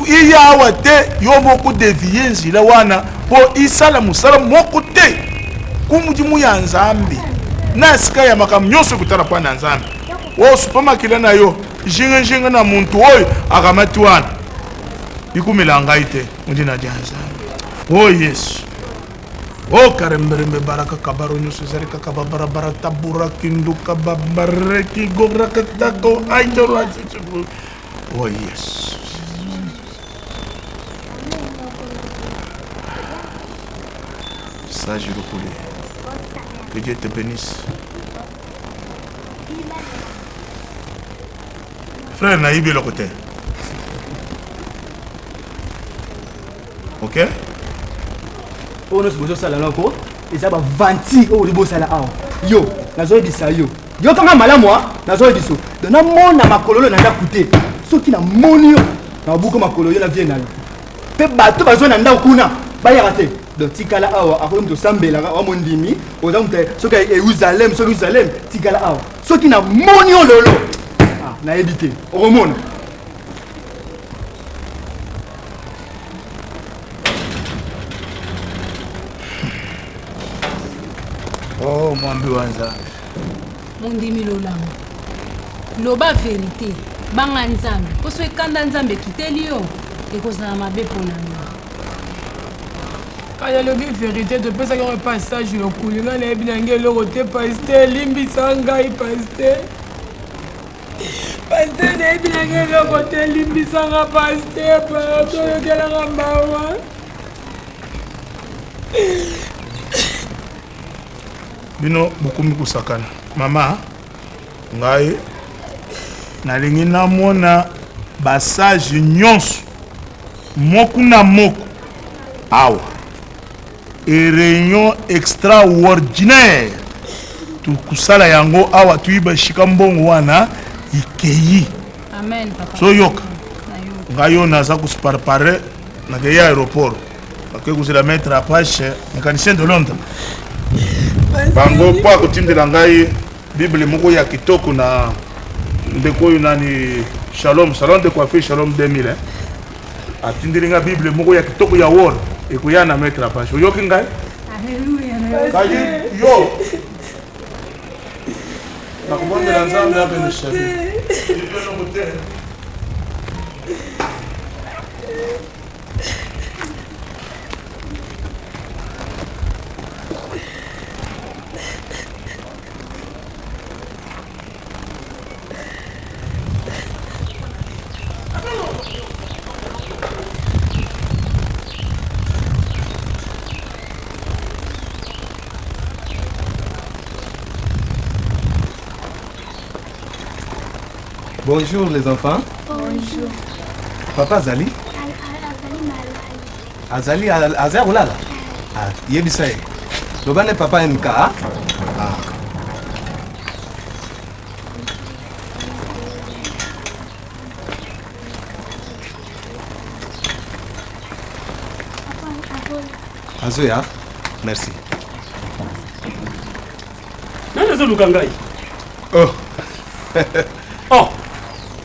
Iya awa te yo moko devie nzila wana mpo isala mosala moko te ku mudimu ya Nzambe na sika ya makambo nyonso ekutana mpo na Nzambe. Osupa makila na yo jinga-jinga na muntu oyo akamati wana ikumela ngai te mundina dia Nzambe. O Yesu. O karemberembe baraka kabaro nyonso ezali kaka babarabara tabura kinduka babareki gorakatako aindoro O Yesu. Sage Lukule. Que Dieu te bénisse. Frère nayebi eloko te. Ok? Oyo nyonso bozosala nako eza bavanti oyo bosala awa. Yo, nazoyebisa yo. Yokanga malamu a, nazoyebisa yo. Donc namona makolo oyo na ndako te. Soki namoni yo, nabuka makolo yo na vie na yo. Mpe bato bazwa na ndako kuna bayaka te. Donc tikala awa, akoki moto osambelaka, wa mondimi, oza moto soki Yerusalem, soki Yerusalem, tikala awa. Soki namoni yo lelo, ah, nayebi te, okomona. Oh, mwambi wa Nzambe. Mondimi lolamo. Loba verite, banga Nzambe, mpo soki kanda Nzambe ekiteli yo, ekozala mabe mpo na yo. Kanya alobi verite topesaki yango epa sage lokuli ngai nayebi na ngai eloko te paster limbisa ngai paster paster nayebi na ngai eloko te limbisa nga paster pardon yokelanga mawa bino bokomi kosakana mama ngai nalingi namona basage nyonso moko na moko awa e réunion extraordinaire tokusala yango awa toyiba esika mbongo wana ikei. Amen papa. Soyoka ngai oyo naza koseprepare nakei aéroport bakei kozela maître apache mécanicien de Londres bango mpo akotindela ngai bible moko ya kitoko na ndeko oyo nani Shalom, salon de coiffure Shalom 2000 hein. Atindeli nga bible moko ya kitoko ya wall ekoya na maître apache. Oyoki ngai? Alléluia. Kayi yo. Nakobondela Nzambe abenisha bino. Bonjour les enfants. Bonjour. Papa Azali? Azali azali kolala? Ah, yebisa ye. Loba ne papa MK. Ah. Azoya, merci. Nani azoluka ngai? Oh. oh,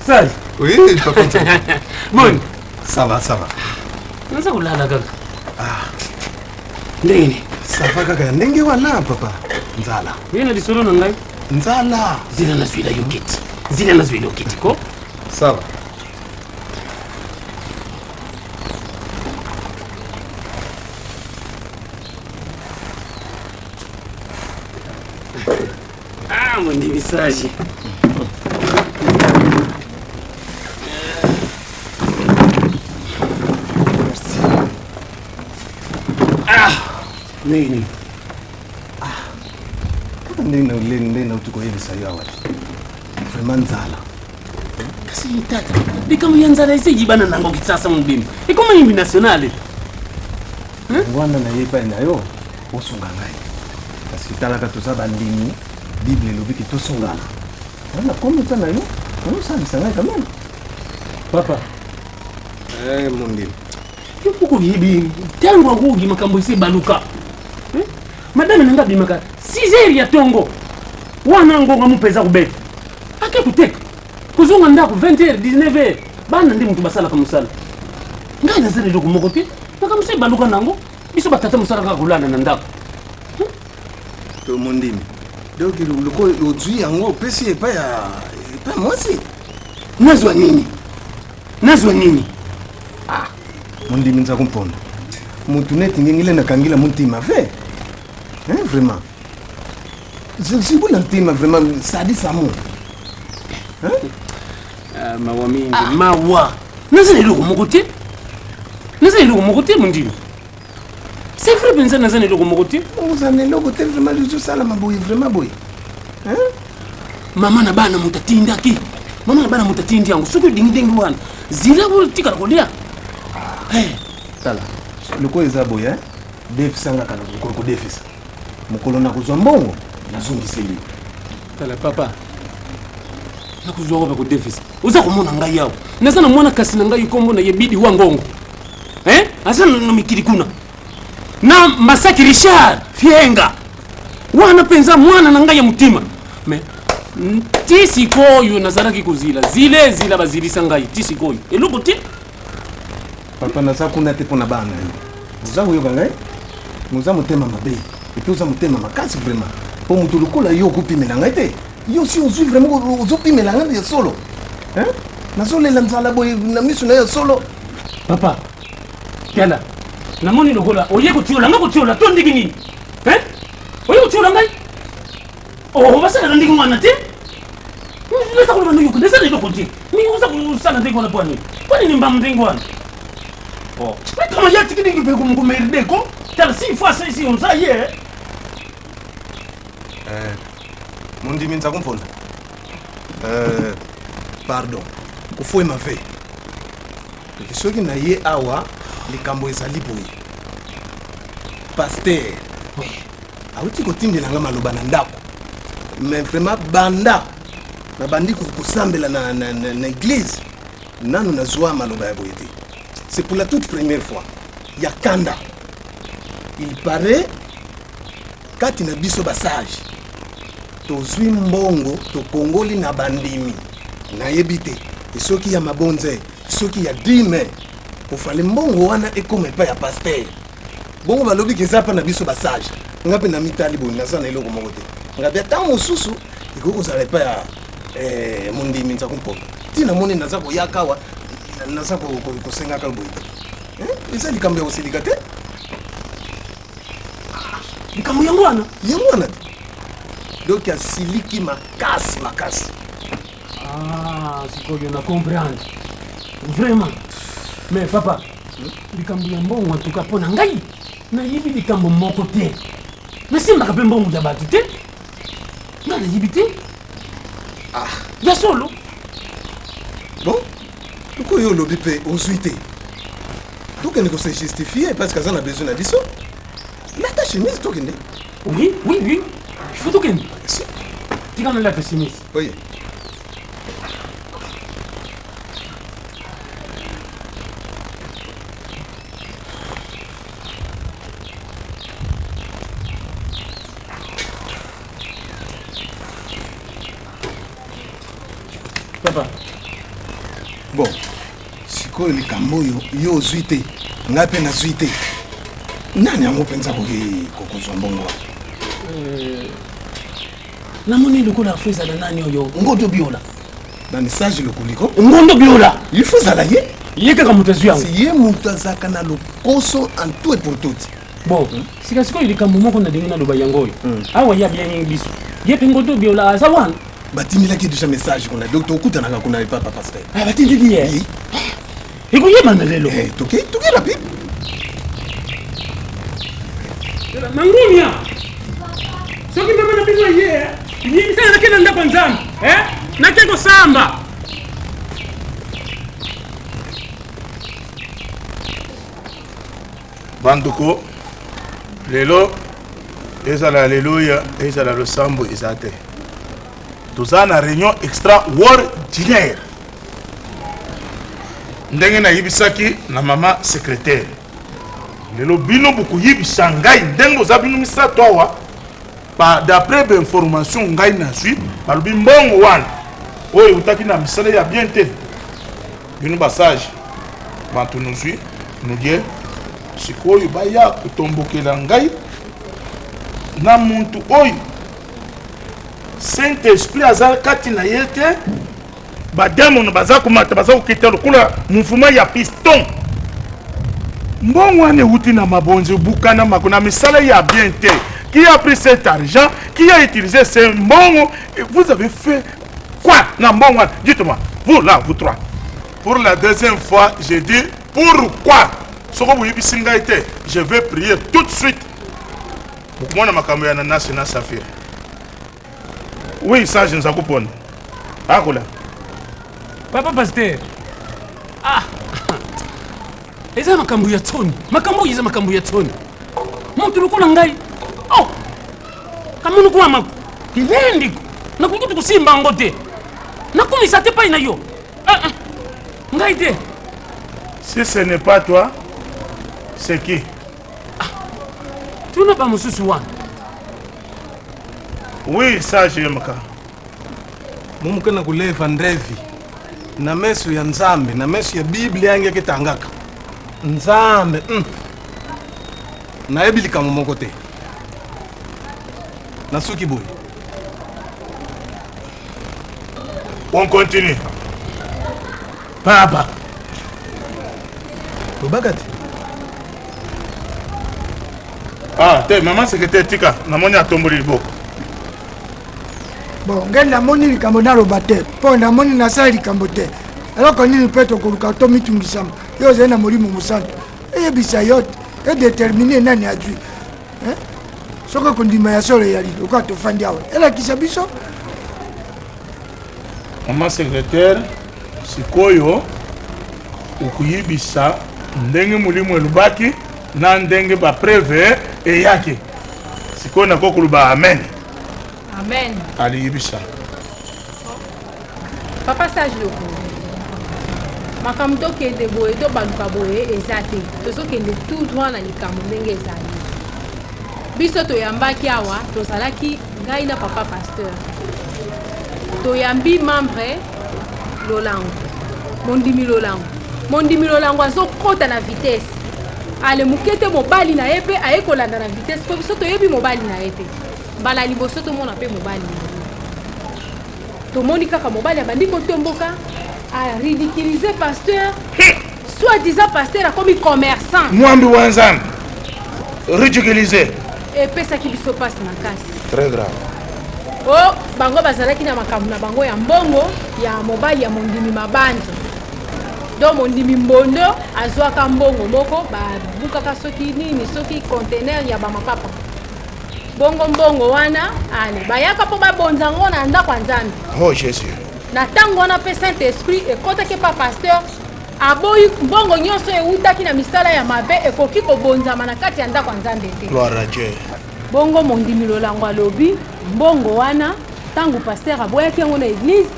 Sage. Oui, papa. Bon. Ça va, ça va. Naza kolala kaka. Ah. Ndenge nini? Ça va kaka ya ndenge wana papa. Nzala. Ye na lisolo na ngai. Nzala. Zela nazwila yo kiti. Zela nazwila yo kiti ko. Ça va. Ah, mondimi sage. Ah, ndenge nini? Ah, kaka ndenge na oleni ndenge nauti koyebisa yo awa te vraiment nzala kasi tata likambo ya nzala esi eyibana nango kisasa mobimba ekoma yimbi nationale wana naye epai na yo osunga ngai kasi talaka toza bandimi bible elobi ke tosungana wana komi epai na yo osalisa ngai quand même papa Eh, mondimi yo moko oyebi ntango yango makambo esi ebaluka eh? Madame na nga abimaka 6 heures ya tongo wana ngonga mu mpenza kobeta ake koteka kozonga ndako 20 heures 19 heures bana nde moto basalaka mosala ngai naza na eloko moko te makambo so ebaluka na yango biso batata mosala kaka kolala na ndako To mondimi donc lokola ozwi yango opesi epai ya epai mwasi nazwa nini nazwa nini ah mondimi nza kumponda mutu neti ngengile nakangila muntima ve hein, vraiment zibula ntima vraiment sadi samo hein? Ah, mawa mingi ah. mawa naza na eloko moko te naza na eloko moko te mondimi c'est vrai mpenza naza na eloko moko te oza na eloko te vraiment ezosalama boye vraiment boye mama na bana moto atindaki mama na bana moto atindi yango soki olingi ndenge wana zila otikala kolia eh. tala lokola eza boye defisa nga kaka mokolo kodefisa mokolo nakozwa mbongo nazongiseli tala papa nakozwa wapi kodefisa oza komona ngai awa naza na mwana kasi na ngai nkombo na ye bidi wa ngongo eh? aza na mikili kuna na masaki richard fienga wana mpenza mwana na ngai ya motima mais ti sikoyo nazalaki kozila zila ezila bazilisa ngai ti sikoyo eloko te papa naza kuna te mpo na bana yo oza koyoka ngai oza motema mabe epuis oza motema makasi vraiment mpo moto lokola yo okopimela ngai te yo si ozwi vraiment ozopimela ngai ya solo nazolela nzala boye na miso na yo ya solo papa tala namoni lokola oye kotiola ngai kotiola to ndenge nini oye kotiola ngai oh, basalaka ndenge wana te naza koloba noyoka naza na eloko te mingi oza kosala ndenge wana mpo nini mpo nini mbamu ndenge wana oh. kama ya tiki ndenge mpe komerde ko tala si fois si oza ye eh, mondimi nza kumponda eh, pardon kofuema ve soki na ye awa likambo ezali boye paster auti kotindela nga maloba na ndako mais vraiment banda nabandi kosambela na, na, na, na église nanu nazwa maloba ya boye te c'est pour la toute première fois ya kanda il paraît kati na biso basage tozwi mbongo tokongoli na bandimi nayebi te soki ya mabonze soki ya dime ofale mbongo wana ekoma epai ya paster bongo balobi ke eza mpa na biso basage nga mpe namitali boye naza na eloko moko te ngabi ata mosusu ekoki kozala epai ya eh, mondimi nza kompoka ti namoni naza koyaka awa naza kosengaka boye te eh, eza likambo ya kosilika te likambo yango wana yango wana te donc asiliki makasi makasi ah, sikoyo na comprendre vraiment mais papa likambo ya mbongo antuka mpo na ngai nayebi likambo moko te nasimbaka mpe mbongo ya bato te ngai nayebi te ah. ya solo bon lokoyo olobi mpe ozwi te tokende kose justifie parce que aza na besoin na biso lata chemise tokende oui oui oui il faut tokende tika nalata chemise oui Papa. Bon, sikoyo likambo oyo yo ozwi te ngai mpe nazwi te nani yango mpenza akoki kokozwa mbongo wana euh, namoni lokola fo ezala nani oyo ngondo biola na message lokoliko ngondo biola il faut ezala ye ye kaka moto azwi yango ye moto azalaka na lokoso en tout et pour tout bon hmm? sika sikoyo likambo moko nalingi naloba yango oyo hmm. awa ye abiangi biso ye mpe ngondo biola aza wana batindelaki deja message kuna donc tokutanaka kuna epa papa pasteur ah, batindeli ye ekoyebana lelo eh, toke toke rapide mangunia soki mama na bino ye yebisana nake na ndako ya nzambe eh? nake kosamba Bandeko, lelo ezala aleluya, ezala losambo eza te. Toza na réunion extraordinaire. Ndenge nayebisaki na mama secrétaire, lelo bino bokoyebisa ngai ndenge oza bino misato awa ba d'après ba information ngai nazwi, balobi mbongo wana oyo eutaki na misala ya bien te. Bino ba sage bantu nozwi nodie sikoyo baya kotombokela ngai na muntu oyo Saint Esprit aza kati na ye te. Bademono baza komata baza kokita lokola mouvement ya piston. Mbongo wana euti na mabonzi bukana mako na misala ya bien te. Qui a pris cet argent? Qui a utilisé ce mbongo? Vous avez fait quoi na mbongo wana? Dites-moi, vous là, vous trois. Pour la deuxième fois, je dis pourquoi? Soko boyebisi ngai te, je vais prier tout de suite. Bokomona makambo ya Nanasi na Safira. Oui, sage nzakupona. Akola. Papa pasteur. Ah. Eza makambo ya tsoni. Makambo oyo eza makambo ya tsoni. Moto lokola ngai. Oh. Kamono kwa mako. Kilendiko. Nakoki kutu kosimba yango te. Nakumisa te pai na yo. Ah, ah. Ngai te. Si ce n'est pas toi, c'est qui? Ah. Tuna ba mosusu wana. Oui, sage MK. Mumuke na kuleva ndevi na meso ya Nzambe, na meso ya Biblia yange ketangaka Nzambe mm. Nayebi likambo moko te, nasuki boye. On continue. Papa. Lobaka te. Ah, te mama secrétaire tika, namoni atomboli liboko. Bon, ngai namoni likambo naloba te mpo namoni nasala likambo te. Eloko nini mpe tokoluka tomitungisama? Yo ozali na Molimo Mosantu, eyebisa yo edetermine nani azwi. Eh? Soki kondima ya solo eyali lokola tofandi awa, elakisa biso. Mama secrétaire, sikoyo okoyebisa ndenge molimo elobaki na ndenge ba preuve eyaki. Sikoyo nakoki koloba amen. Amen. Aliyebisa. Papa Sage Lokolo, makambo tokende boye tobaluka boye eza te, tozokende tout droit na likambo ndenge ezali. Biso toyambaki awa, tozalaki ngai na papa pasteur, toyambi membre Lolango, mondimi Lolango, mondimi Lolango azokota na vitesse ale moke te, mobali na ye mpe aye kolanda na vitesse, mpo biso toyebi mobali na ye te. Mbala liboso tomona mpe mobali na ye, tomoni kaka mobali abandi kotomboka, a ridiculiser pasteur, soit disant pasteur akomi commerçant. Mwambi wa Nzambe ridiculiser epesaki biso mpasi makasi. Très grave. O bango bazalaki na makambo na bango ya mbongo ya mobali ya mondimi mabanzo. Donc mondimi mbondo azwaka mbongo moko babukaka soki nini soki conteneur ya bamapapa. Bongo mbongo wana ale bayaka mpo babonza yango na ndako ya Nzambe. Oh Jésus. Na ntango wana mpe Saint Esprit ekotaki epa pasteur, aboyi mbongo nyonso ewutaki na misala ya mabe ekoki kobonzama na kati ya ndako ya Nzambe te. Gloire à Dieu. Bongo mondimi Lolango alobi mbongo wana ntango pasteur aboyaki yango na eglise,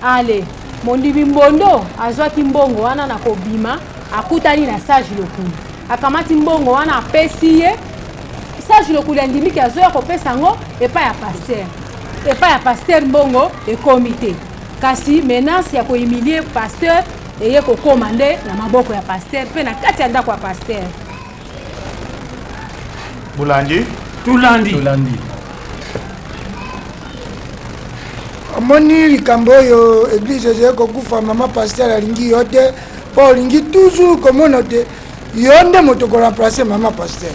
ale mondimi Mbondo azwaki mbongo wana na kobima akutani na Sage Lokuli, akamati mbongo wana apesi ye. Sage Lokuli andimi ke azoya kopesa yango epai ya pasteur. Epai ya pasteur mbongo ekomi te, kasi menace ya kohumilie pasteur eye kokoma nde na maboko ya pasteur mpe na kati ya ndako ya pasteur. Bolandi? Tolandi. Tolandi. Omoni likambo oyo eglise ezali kokufa, mama pasteur alingi yo te mpo olingi toujours komona te yo nde moto koremplace mama pasteur.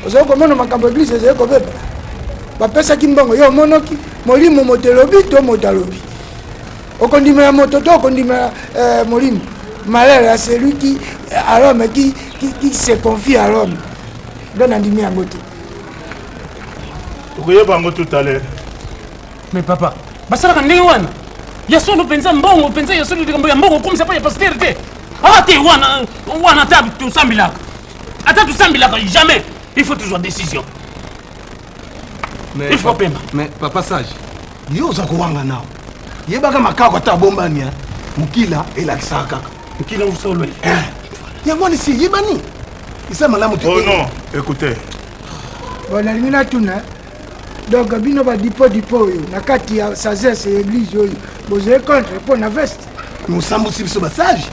Ozali komona makambo eglise ezali kobeba, bapesaki mbongo yo omonoki molimo moto elobi to moto alobi, okondimela moto to okondimela eh, molimo. Malheur à celui qui à l'homme qui, qui, qui se confie à l'homme. Donc nandimi yango te. Tokoyeba yango tout à l'heure. Mais papa, basalaka ndenge wana ya solo mpenza, mbongo mpenza ya solo, likambo ya mbongo okomisa mpa ya pasteur te. Ah te, wana wana ata tosambelaka, ata tosambelaka jamais, il faut toujours décision. Mais Il faut pema. Mais papa sage, yo oza kowanga nao. Yebaka makako ata abombani, hein. Mokila elakisaka kaka. Nkila usolo. Yango wana esi eyebani. Eza malamu te. Oh non, écoutez. Bon, nalingi natuna donc bino badipo dipo oyo na kati ya sagesse ya église oyo bozali contre mpo na veste. Mosambusi biso basage.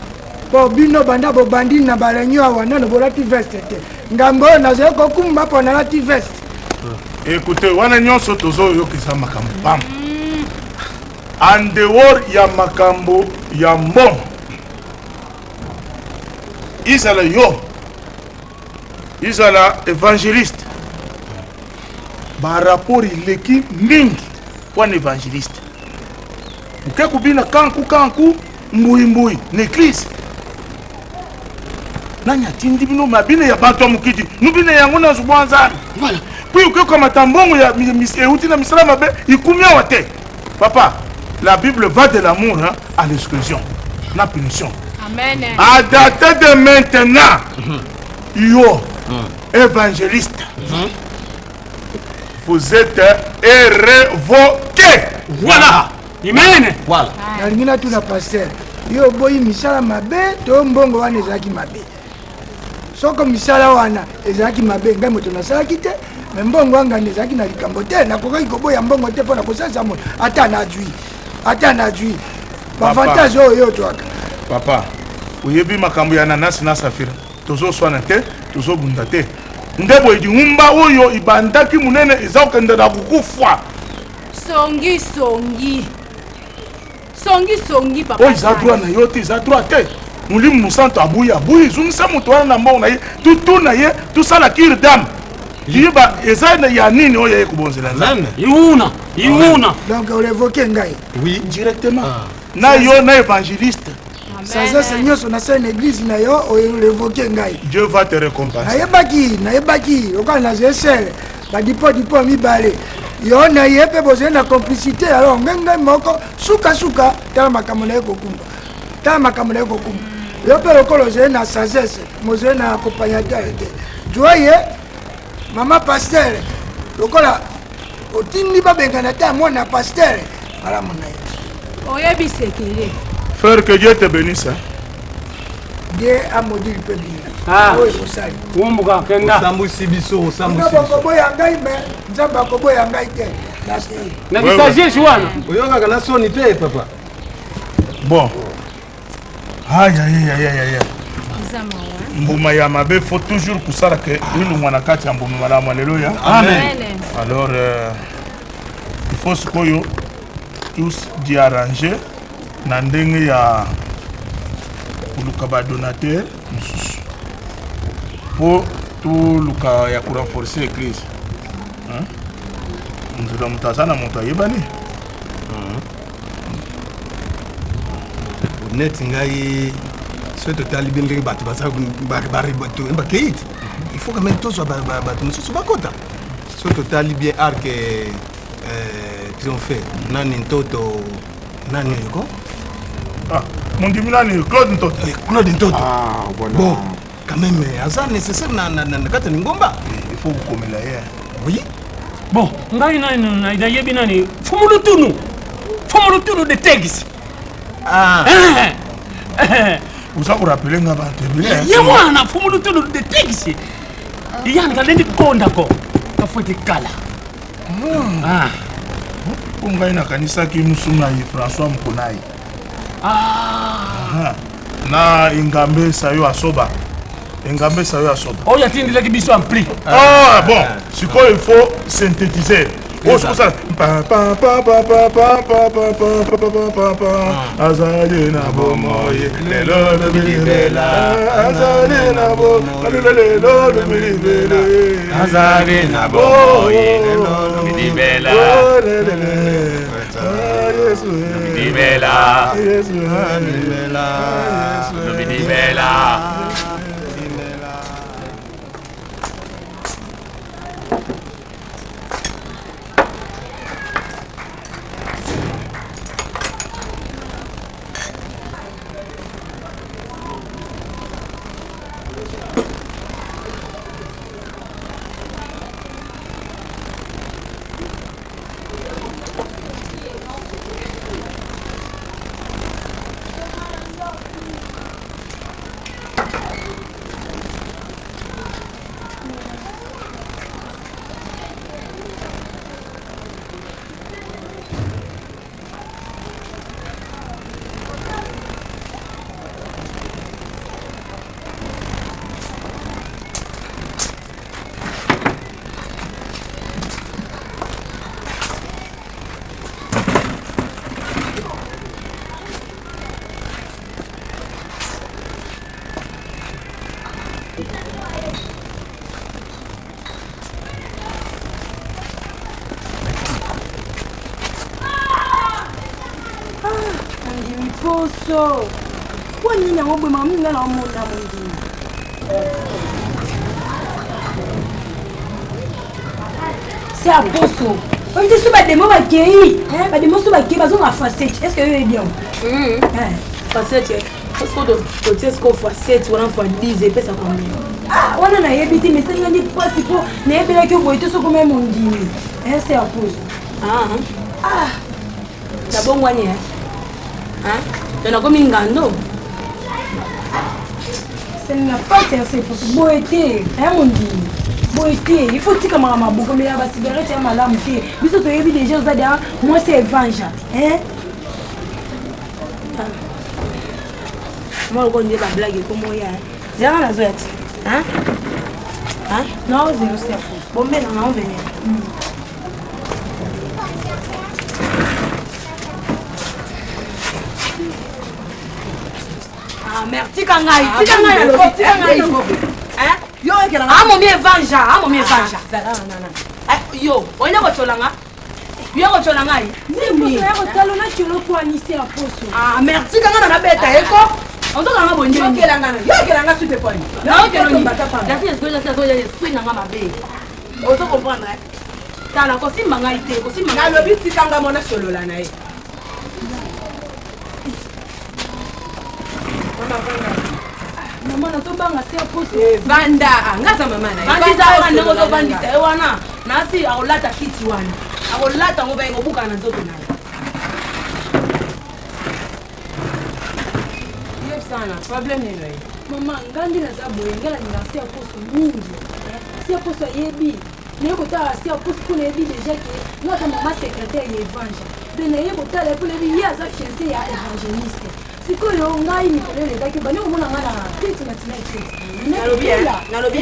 Mpo bino banda bobandi na bareunion awa nano bolati veste te. Ngambo oyo nazali kokumba mpo nalati veste. Écoutez, wana nyonso tozoyokisa makambo pamba. En dehors ya makambo ya mbongo, izala yo, izala évangéliste, ba rapport eleki mingi wana évangéliste. Oke kobina kanku kanku mbui mbui na église. Nani atindi bino mabina ya bato ya mokili nubina yango na zubu nzambe. Voilà. Puis oke kokamata mbongo ya euti na misala mabe ikumi awa te. Papa, la Bible va de l'amour hein, à l'exclusion, la punition. Amen. À dater de maintenant, yo, évangéliste, vous êtes révoqué. Voilà. Amen. Voilà. Nalingi natuna pasteur, yo oboyi misala mabe to mbongo wana ezalaki mabe? Soko misala wana ezalaki mabe, ngai moto nasalaki te, me mbongo angani ezalaki na likambo te, nakokaki koboya mbongo te mpo na kosalisa moto ata nazwi, ata nazwi baavantage oyo yo ozwaka. Papa, oyebi makambo ya nanasi na safira, tozoswana te, tozobunda te. Nde boye lingumba oyo ibandaki monene eza kokende na kokufa. Songi songi. Songi songi papa. Oyo eza droit na yo te, eza droit te. Molimo mosantu abuyi abuyi, zongisa moto wana na mbongo na ye, tutuna ye, tosala cure d'âme. Yeba eza ya nini oyo aye kobonzela Nzambe. Iwuna, iwuna. Donc olevoke ngai. Oui, directement. Na yo na évangéliste. Sagesse nyonso nasali na église na yo olevoke ngai. Dieu va te récompenser. Nayebaki, nayebaki lokola nazali sele badipo dipo mibale yo na ye mpe bozali na complicité, alors ngai ngai moko sukasuka tala makambo na ye kokumba, tala makambo na ye kokumba yo mpe lokola ozali na sagesse mozali na accompagnateur te zwa ye mama pasteur lokola otindi babengana te mwana pasteur malamu na ye. Oyebi sekele. Frère, que Dieu te bénisse. Hein. Dieu a maudit le peuple. Ah. Oyo osali. Wumbuka kenda. Osambusi biso, osambusi biso. Bokoboya ngai me Nzambe akoboya ngai te. Na kisagesi wana. Oyokaka na soni te papa. Bon. Aïe aïe aïe aïe aïe. Mbuma ya mabe faut toujours kosala ke elongwa na kati ya mbuma malamu. Alléluia. Amen. Alors il faut sikoyo tous d'y arranger na ndenge ya koluka badonateur mosusu mpo toluka ya korenforcer église. Nzela moto aza na moto ayebani. Neti ngai soki totali be ndenge bato baza bakei te, il faut quand même tozwa bato mosusu bakota. Soki totali bien arc triomphe nani ntoto nani oyo ko Ah, mondimi nani Claude Ntoto. Claude Ntoto. Ah, voilà. Bon, quand même aza nécessaire na na na kati ya lingomba. Il faut kokomela ye. Oui. Bon, ngai nani nayebi nani Fumulutunu. Fumulutunu de Tegis. Ah. Oza korapele nga bato ebele. Ye wana Fumulutunu de Tegis. Yani kalendi konda ko. Kafuete kala. Ah. Mpo ngai nakanisaki musungai François Mukunai. Ah. Na engambe sayo asoba. Engambe sayo asoba. Oyo atindelaki biso ampli. Ah bon, sikoyo il faut synthétiser. Oyo soki osala pa pa pa pa pa pa pa pa pa pa pa pa pa azali na bomoi lelo lobilibela azali na bomoi lelo lobilibela azali na bomoi lelo lobilibela lobilibela lobilibela. Mondimi poso mpo nini yango boye mama mingi nga na omona mondimi. Se ya poso oyebi te so bademo bakei bademo so bakei bazonga facette est ce que yo oyebi yango? Facette, est ce que totie siko fois 7 wana fois 10 epesa combien? Ah, wana nayebi te, mais esalinga nde mpasi mpo nayebelaki yo boye te soki omai mondimi se ya poso. Ah, nabongwani to nakomi ngando. Esalinga mpasi ya se poso boye te aya mondimi boye te. Il faut tikamaka maboko mela basigarete ya malamu te. Biso toyebi deja oza deja mwasi ya evangel. Mwa loko nde bablage ekomoya zela nazoya ti naozelo se ya poso bombela na ovenir. Ah, mère, tika ngai, tika ngai alobi, tika ngai. Yo oyekelanga. Amomi evanja, amomi evanja. Yo, oyina kotyola nga? Yo kotyola ngai? Ya kotala na tiolo kwani se ya poso. Ah, mère, tika nga na nabeta ye ko. Ozokanga boye ndenge nini? Yokelanga na, yokelanga suite kwani. Esprit na nga mabe. Ozo comprendre? Tala, kosimba ngai te, kosimba ngai. Nalobi tikanga mona solola na ye. Mama, nazobanga se ya poso. Vanda, nga aza mama na ye. Vandisa wana ndenge ozovandisa ye wana, nasi akolata kiti wana, akolata yango baye kobukana na nzoto na ye. Yebisana, problème nini oye? Mama, nga nde naza boye, nga nalingaka se ya poso mingi. Se ya poso ayebi naye kotala se ya poso mpo nayebi deja ke nga aza mama secrétaire ya evangel. Mpe naye kotala ye mpo nayebi ye aza fiancé ya évangéliste. Sikoyo ngai mikolo elekaki bandi komona nga na tete na tina tete. Nalobi, nalobi,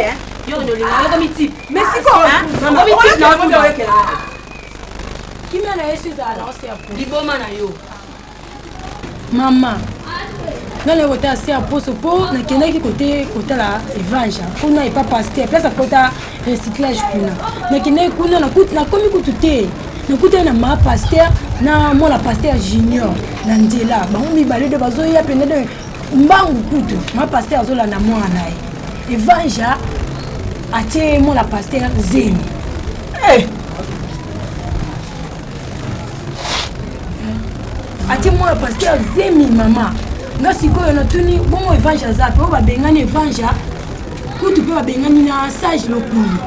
yo olinga yokomi type. Mais sikoyo, okomi type na okomi oyekela. Kimia na yesu ezala na ose ya poso. Liboma na yo. Mama, nga naye kotala se ya poso mpo nakendaki kote kotala evangel kuna epa paster place akota recyclage kuna. Nakendaki kuna, nakomi kutu te, nakutani na ma paster na mwana paster junior na nzela. Bango mibale de bazoya mpenza de mbangu kutu. Ma paster azolanda mwana na ye evangel, atie mwana paster zemi. Atie mwana paster zemi. Mama, nga sikoyo natuni bongo evangel aza pe oyo babengani evangel kutu mpe babengani na sage lokuli,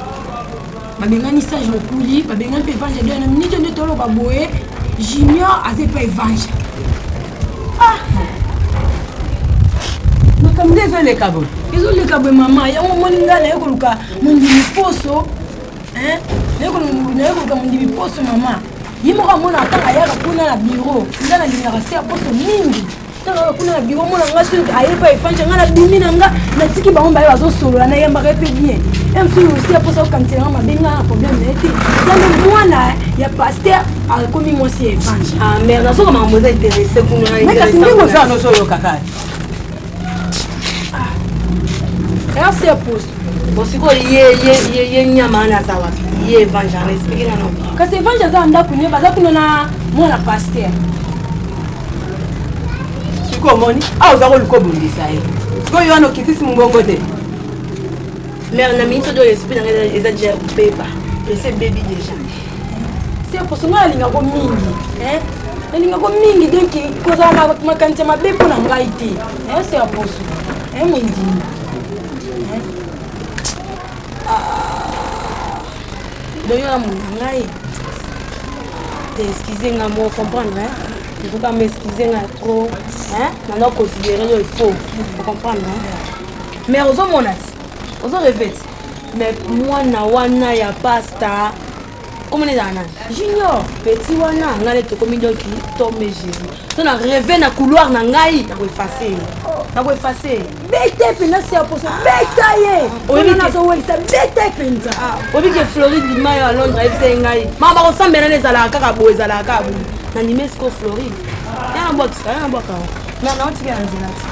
babengani sage lokuli, babengani mpe evangel de na miniti nde toloba boye. Junior aza epa evangel. Ah, makambo nde ezoleka boye. Ezoleka boye mama, yango omoni ngai naye koluka mondimi poso, naye koluka mondimi poso. Mama, ye moko amona ntango ayaka kuna na bureau, nga nalingaka se ya poso mingi. Ntango ayaka kuna na bureau, mona nga soki ayepa efanje, nga nabimi na nga, natiki bango baye bazosolola, nayambaka ye mpe bien. Mosusu se ya poso akokanisela nga mabe, nga na problème na ye te. Eza nde mwana ya paster akomi mwasi ya evange. Ah mère, nazoka makambo eza intéressé kuna. Mais kasi ndenge oza wana ozoyoka kaka. Merci ya poso. Bon, sikoyo ye nyama wana aza wapi? Ye evangel ana explike nano. Kasi evangel aza na ndako ne, baza kuna na mwana paster. Sikoyo omoni awa oza koluka obongisa ye, sikoyo wana okitisi mongongo te. Mare, na miniti oyo esprit na ngai eza deja beba, ese ebebi deja. Se poso, ngai nalingako mingi, nalingako mingi, donc kozala na makanisi ya mabe mpo na ngai te. Se ya poso, mondimi. Donc yo na mona ngai te, excuse nga mo comprendre, hein? Il faut pas m'excuser nga trop, hein? Nana considérer yo, il faut comprendre, hein? Mais ozomona ti ozo rêve ti, mais mwana wana ya pasta komona ezala nani? Junior. Petit wana ngai nde tokomi donc tome géri to na rêve na couloir na ngai, nakoefase ye, nakoefase ye. Bete mpenza se ya poso, beta ye. Oyebi oyo nazowelisa, beta ye mpenza. Oyebi ke Floride Limayo ya Londres ayebisa ye ngai mama bakosambela nde ezalaka kaka boye, ezalaka kaka boye. Nandimi esiko Floride ya nabwakisa ya nabwaka mais naotikela nzela ti.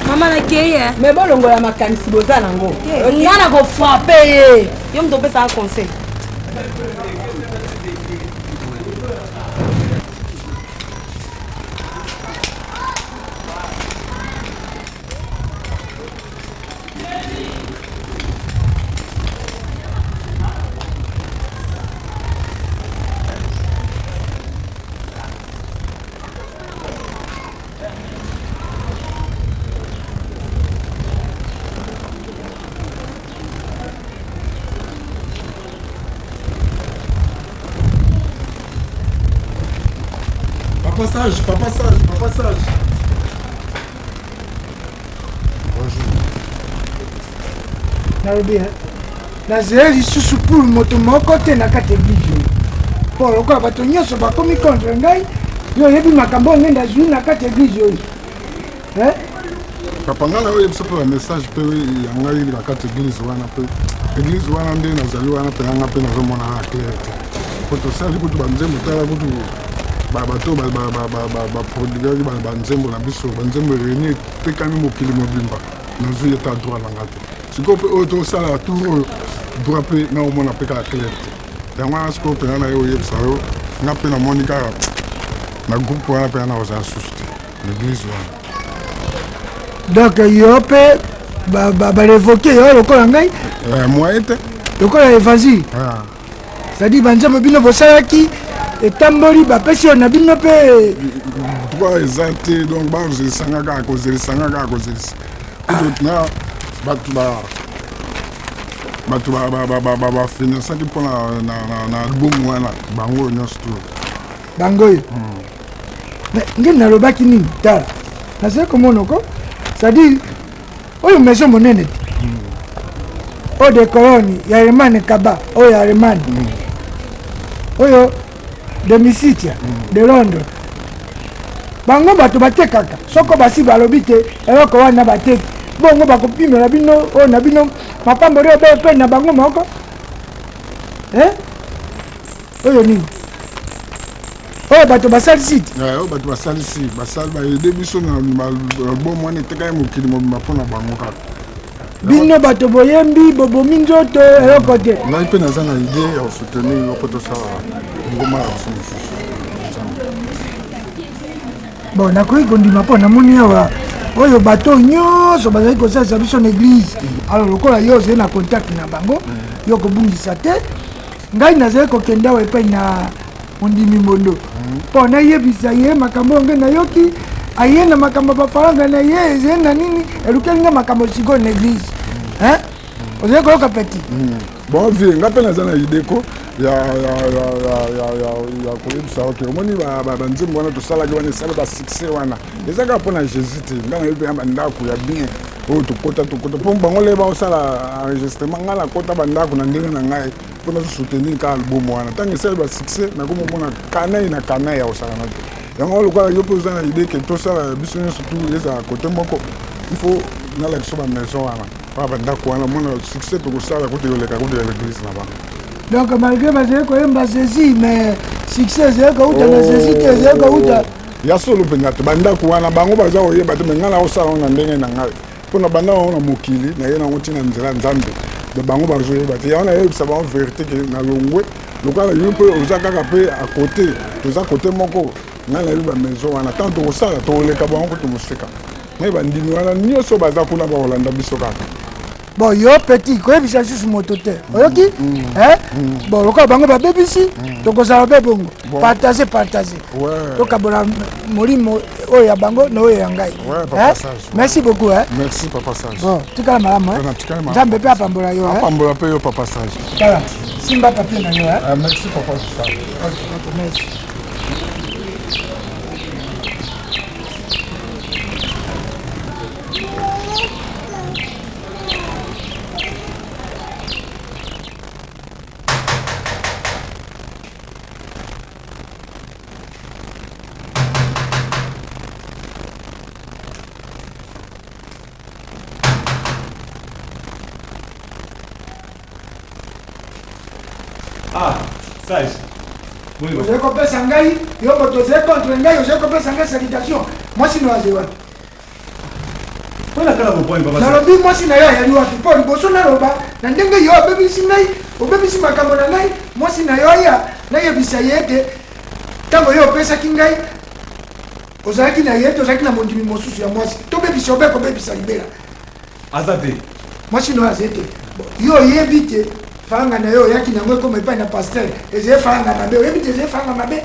Mama nakei e. Me bolongola makanisi boza nango. Nga na kofrape ye. Yo moto opesaka conseil. Papa Sage, Papa Sage, Papa Sage. Bonjour. Nalobi, hein? nazela lisusu pour moto moko te na kati eglise oyo mpo lokola bato nyonso bakomi contre ngai yo oyebi makambo oyo ngai nazwi na kati eglise oyo eh? Papa ngai nayoyebisa biso mpe bamessage mpe ya ngai na kati eglise wana mpe eglise wana nde nazali wana mpe yanga mpe nazomona na claire te mpo tosali kutu banzembo tala kutu bato baproduiraki banzembo na biso banzembo reni etekami mokili mobimba nazwi ata droit na ngai te sikoyo mpe oyo tosala tour oyo droit mpe naomona mpe kaka claire te yango wana sikoyo mpenza na ye oyebisa yo nga mpe namoni kaka na groupe wana mpenza nakozala susu te na eglise wana Donc yo mpe barevoke yo lokola ngai eh, moyen te lokola évangile ah. c'est-à-dire banzembo bino bosalaki etamboli bapesi oyo na bino mpe droit eza te donc bazelisanga kaka kozelisanga kaka kozelisa kutu na bato ba bato bafinansaki mpo na album wana bango oyo nyonso to bango oyo nge nalobaki nini tala nazali komona ko c'est-à-dire oyo maison monene te oyo de cologne ya hermane kaba oyo ya allemagne oyo de misitia de londres bango bato batekaka soko basi balobi te eloko wana bateki bongo bakopimela bino oyo na bino mapamboli oyo mpe na bango moko eh? oyo nini oyo bato basalisi te eh, oyo bato basalisi basali baede biso na album wana etekaki mokili mobimba mpo na bango kaka bino bato boyembi bobomi nzoto eloko te ngai mpe naza na idée ya kosoutenir yo mpo tosala ngoma ya biso mosusu bon nakoki kondima mpo namoni awa oyo bato nyonso bazali kosalisa biso na eglise alors lokola yo ozali na contact na bango yo kobungisa te Ngai nazali kokende awa epai na mondimi Mbondo mpo nayebisa ye makambo oyo ngai nayoki. Aye na makambo ya bafaranga na ye ezali na nini, elukeli ngai makambo sikoyo na eglise. Hein? Ozali koyoka petit? Bon vieux, nga mpe naza na idée ko ya ya ya ya ya ya ya koyebisa oke omoni banzembo wana tosalaki wana esali ba succès wana eza kaka mpo na Jésus te nga nayebi mpenza bandako ya bien oyo tokota tokota mpo bango le baosala enregistrement ngai nakota bandako na ndenge na ngai mpo nazo soutenir kaka album wana ntango esali ba succès nakomi komona kanai na kanai ya kosakana te yango lokola yo mpe oza na idée ke tosala biso nyonso tu ezala kote moko il faut nalakisa ba maison wana ba bandako wana mona succès tokosala kutu ekoleka kutu ya l'église na bango donc malgré bazali koyemba jésus mais succès ezali kouta na jésus te ezali kouta Ya solo mpenza te bandako wana bango baza koyeba te me ngai nakosala yango na ndenge na ngai mpo na banda yango na mokili naye nango ntina nzela nzambe me bango bazoyeba te yango nayebisa bango verité ke nalongwe lokola yo mpe oza kaka mpe a kote toza kote moko ngai nayebi bamaison wana ntango tokosala tokoleka bango kutu mosika me bandimi wana nyonso baza kuna bakolanda biso kaka bon yo petit koyebisa lisusu moto te oyoki mm. eh? mm. bon lokola bango babebisi mm. tokozala be bongo partage partage tokabola molimo oyo ya bango na oyo ya ngai eh? merci beaucoup eh? merci papa sage bon tikala malamu nzambe mpe apambola yo apambola mpe yo papa sage tala simba papier na yo ah, merci papa sage ok merci Ah, sage. ozali kopesa ngai yo moto ozali contre ngai ozali kopesa ngai salutation mwasi no azali wapi? Nalobi mwasi na yo ayali wapi? Mpo liboso naloba na ndenge yo abebisi ngai, obebisi makambo na ngai, mwasi na yo aya nayebisa ye ete ntango yo opesaki ngai ozalaki na ye te, ozalaki na mondimi mosusu ya mwasi. Tobebisa obe kobebisa libela. Aza te. Mwasi na yo aza te. Yo oyebi te faranga na yo oyaki nango ekoma epai na pasteur, ezali faranga mabe. Oyebi te ezali faranga mabe.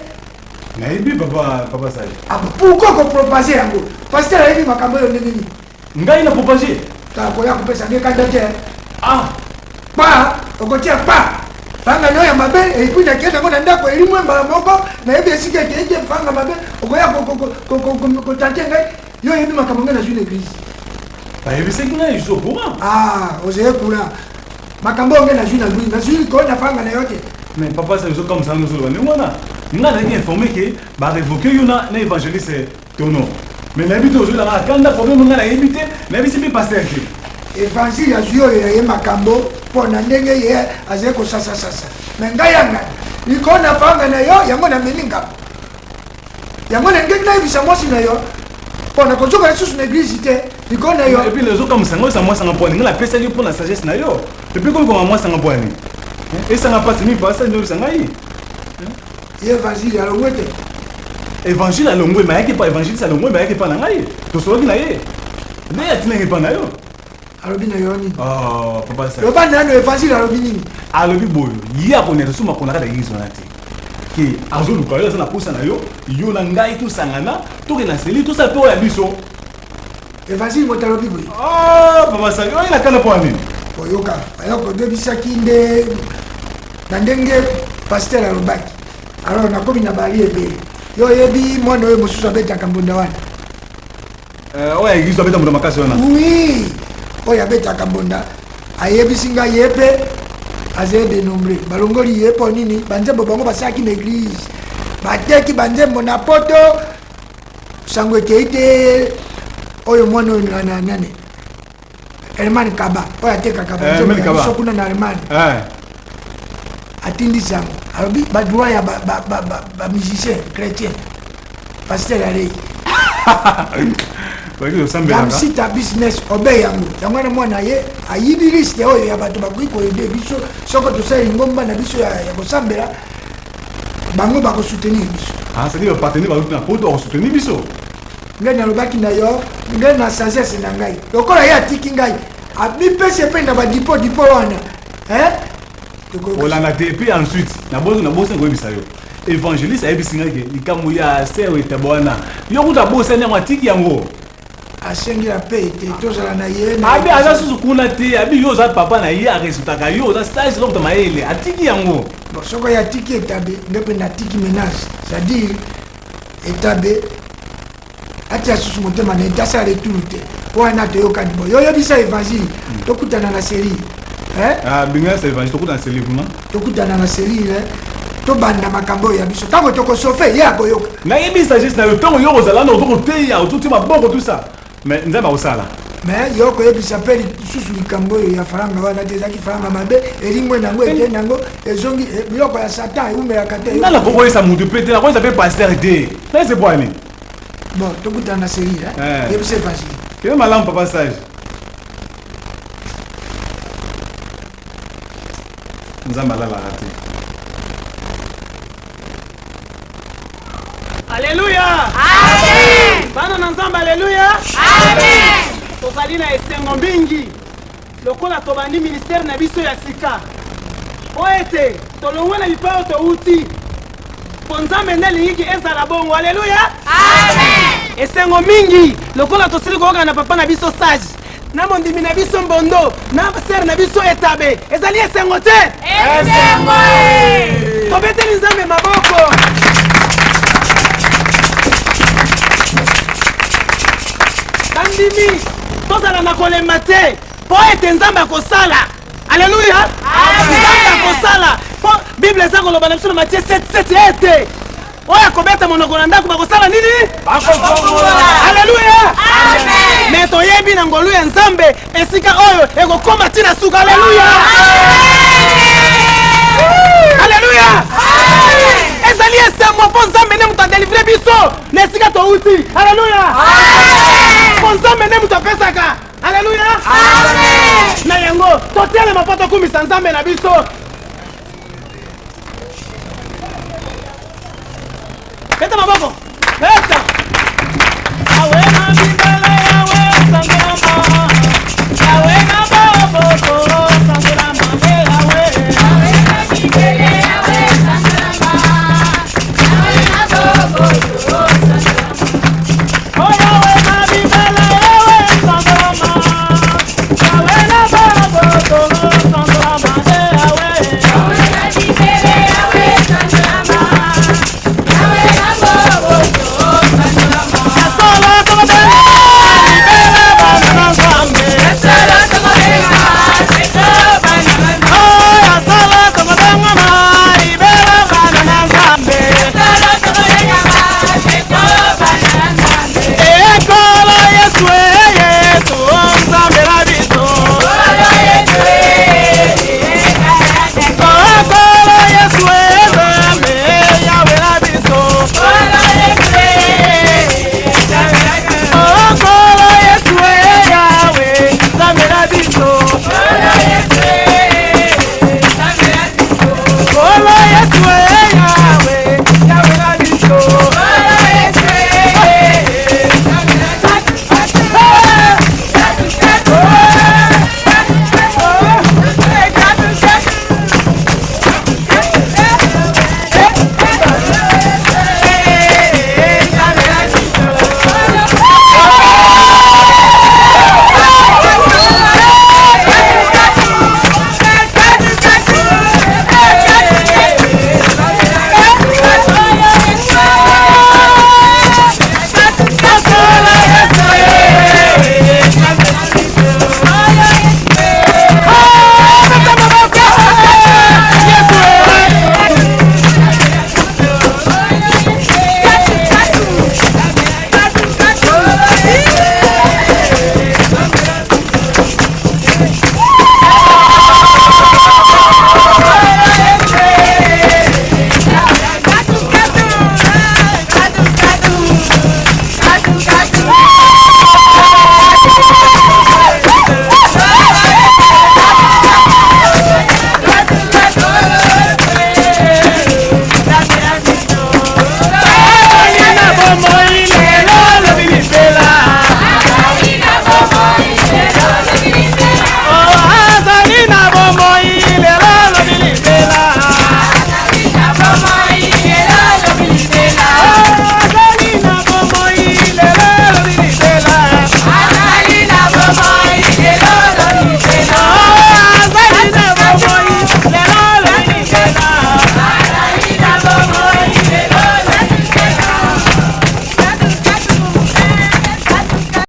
Nayebi papa, papa Sali. Ah bon, pourquoi ko propager yango? Pasteur ayebi makambo oyo ndenge nini? Ngai na propager? Kaka koya kopesa ngai kanda te. Ah! Pa, okotia pa. Fanga nayo ya mabe et puis nakei nango na ndako elimwe mbala moko, nayebi esika ekei te, fanga mabe okoya ko tenter ngai, yo oyebi makambo ngai nazwi na église. Bayebisaki ngai je suis au courant. Ah, ozali courant. Makambo oyo ngai nazwi na lui, nazwi likolo na fanga na yo te. Mais papa Sali ozokamwisa ngai ozoloba ndenge wana. Ngai nazalaki informé ke ba révoquer yo na évangéliste Tono. Mais nayebi te ozoyela ngai kanda problème ngai nayebi te, nayebisi mpe pasteur te. Évangile azwi oyo ya ye makambo mpo na ndenge ye azali kosasasasa. Mais ngai ya ngai likolo na fanga na yo yango namemi ngambo. Yango na ndenge nayebisa mwasi na yo mpo na kozoka lisusu na église te likolo na yo. Et puis nazokamwisa ngai oyesa mwasi yanga mpo nini? Ngai napesaki mpo na sagesse na yo. Et puis komi koma mwasi yanga mpo ya nini? Esanga mpasi mingi pasa nde oyebisa ngai. Ye évangile alongwe te. Évangile alongwe, mais ayaki pa évangéliste alongwe, mais ayaki pa na ngai. Tosolaki na ye. Nde atinaki epa na yo. Alobi na yo nini? Oh, papa Sali. Loba nano évangile alobi nini? Alobi boyo, ye akonela so makona kaka église wana te. Ke azoluka yo aza na posa na yo, yo na ngai tosangana, tokende na seli, tosala mpe oyo ya biso. Évangile moto alobi boye. Oh, papa Sali, oyo na kanda mpo ya nini? Oyoka, ayoka odebisaki nde na ndenge pasteur alobaki. Alors nakomi na bali ebele. Yo oyebi mwana oyo mosusu abetaka mbunda wana? Oyo ya église abeta mbunda makasi wana? Oui, oyo abetaka mbunda ayebisi ngai ye mpe azali dénombré, balongoli ye mpo nini? Banzembo bango basalaki na église, bateki banzembo na poto, sango ekei te. Oyo mwana oyo na nani, Herman Kaba, oyo atekaka banzembo Herman ya Kaba. biso kuna na Allemagne, atindi sango, alobi badroit ya bamusicien chrétien, pasteur alei Baki osambelaka. Yamsita business obe yango yango wana mwana ye ayibi liste oyo ya bato bakoki koaider biso soko tosala lingomba na biso ya kosambela, bango bakosoutenir biso. Ah, c'est-à-dire bapartenaire baluti na poto bakosoutenir biso. Ngai nalobaki na yo, ngai na sagesse na ngai, lokola ye atiki ngai amipesi epai na badipo dipo wana, eh? Olanda te. Et puis ensuite nabosani koyebisa yo, évangéliste ayebisi ngai ke likambo ya ser etabo wana, yo kuta abosani yango, atiki yango. Asengela mpe ete tozala na ye Abi aza susu kuna te. Abi yo oza papa na ye, aresutaka yo, oza sage, oza kuta mayele, atiki yango. Bon, soko ye atiki etabe, nde mpe natiki menace, c'est-à-dire etabe atia susu motema na ye te, asala retour te po wana toyokani. Bo yo oyebisa évangile tokutana na série, eh? Ah, binga sa évangile tokutana na seli kuna. Tokutana na série, tobanda makambo oyo ya biso. Ntango tokosauver ye akoyoka. Nayebi sagesse na yo, ntango yo kozala wana ozokoteya, ozotia maboko, tout ça, mais Nzambe akosala. Mais yo koyebisa mpe lisusu likambo oyo ya faranga wana te, ezalaki faranga mabe, elimwe nango, ete nango ezongi biloko ya Satan ewumelaka te. Nga nakokoyesa motu mpe te, nakoyesa mpe pasteur te, nayese po ani. Bon, tokutana na série. Yebisa évangile. Kebe malamu, papa sage. Nzambe alalaka te. Aleluya! Bana na Nzambe, aleluya! Tozali na esengo mingi lokola tobandi ministère na biso ya sika, mpo ete tolongwe na bipai oyo touti, mpo Nzambe nde alingiki ezala bongo. Aleluya! Esengo mingi lokola tosili koyokana na papa na biso Sage, na mondimi na biso Mbondo, na sere na biso Etabe. Ezali esengo te? Esengo! Tobeteli Nzambe maboko. Bandimi, tozala na kolemba te mpo ete Nzambe akosala. Aleluya! Nzambe akosala, mpo Bible eza koloba na biso na Matie 77 ete oyo akobeta monoko na ndako bakosala nini? Aleluya! Me toyebi na ngolu ya Nzambe esika oyo ekokoma ntina suka. Aleluya! Aleluya! Ezali esengo mpo Nzambe nde moto adélivrer biso na esika touti. Aleluya! Mpo Nzambe nde moto apesaka. Totelema mpo tokumisa Nzambe na biso. Beta maboko. Beta. Awe mabibele yawe sangama.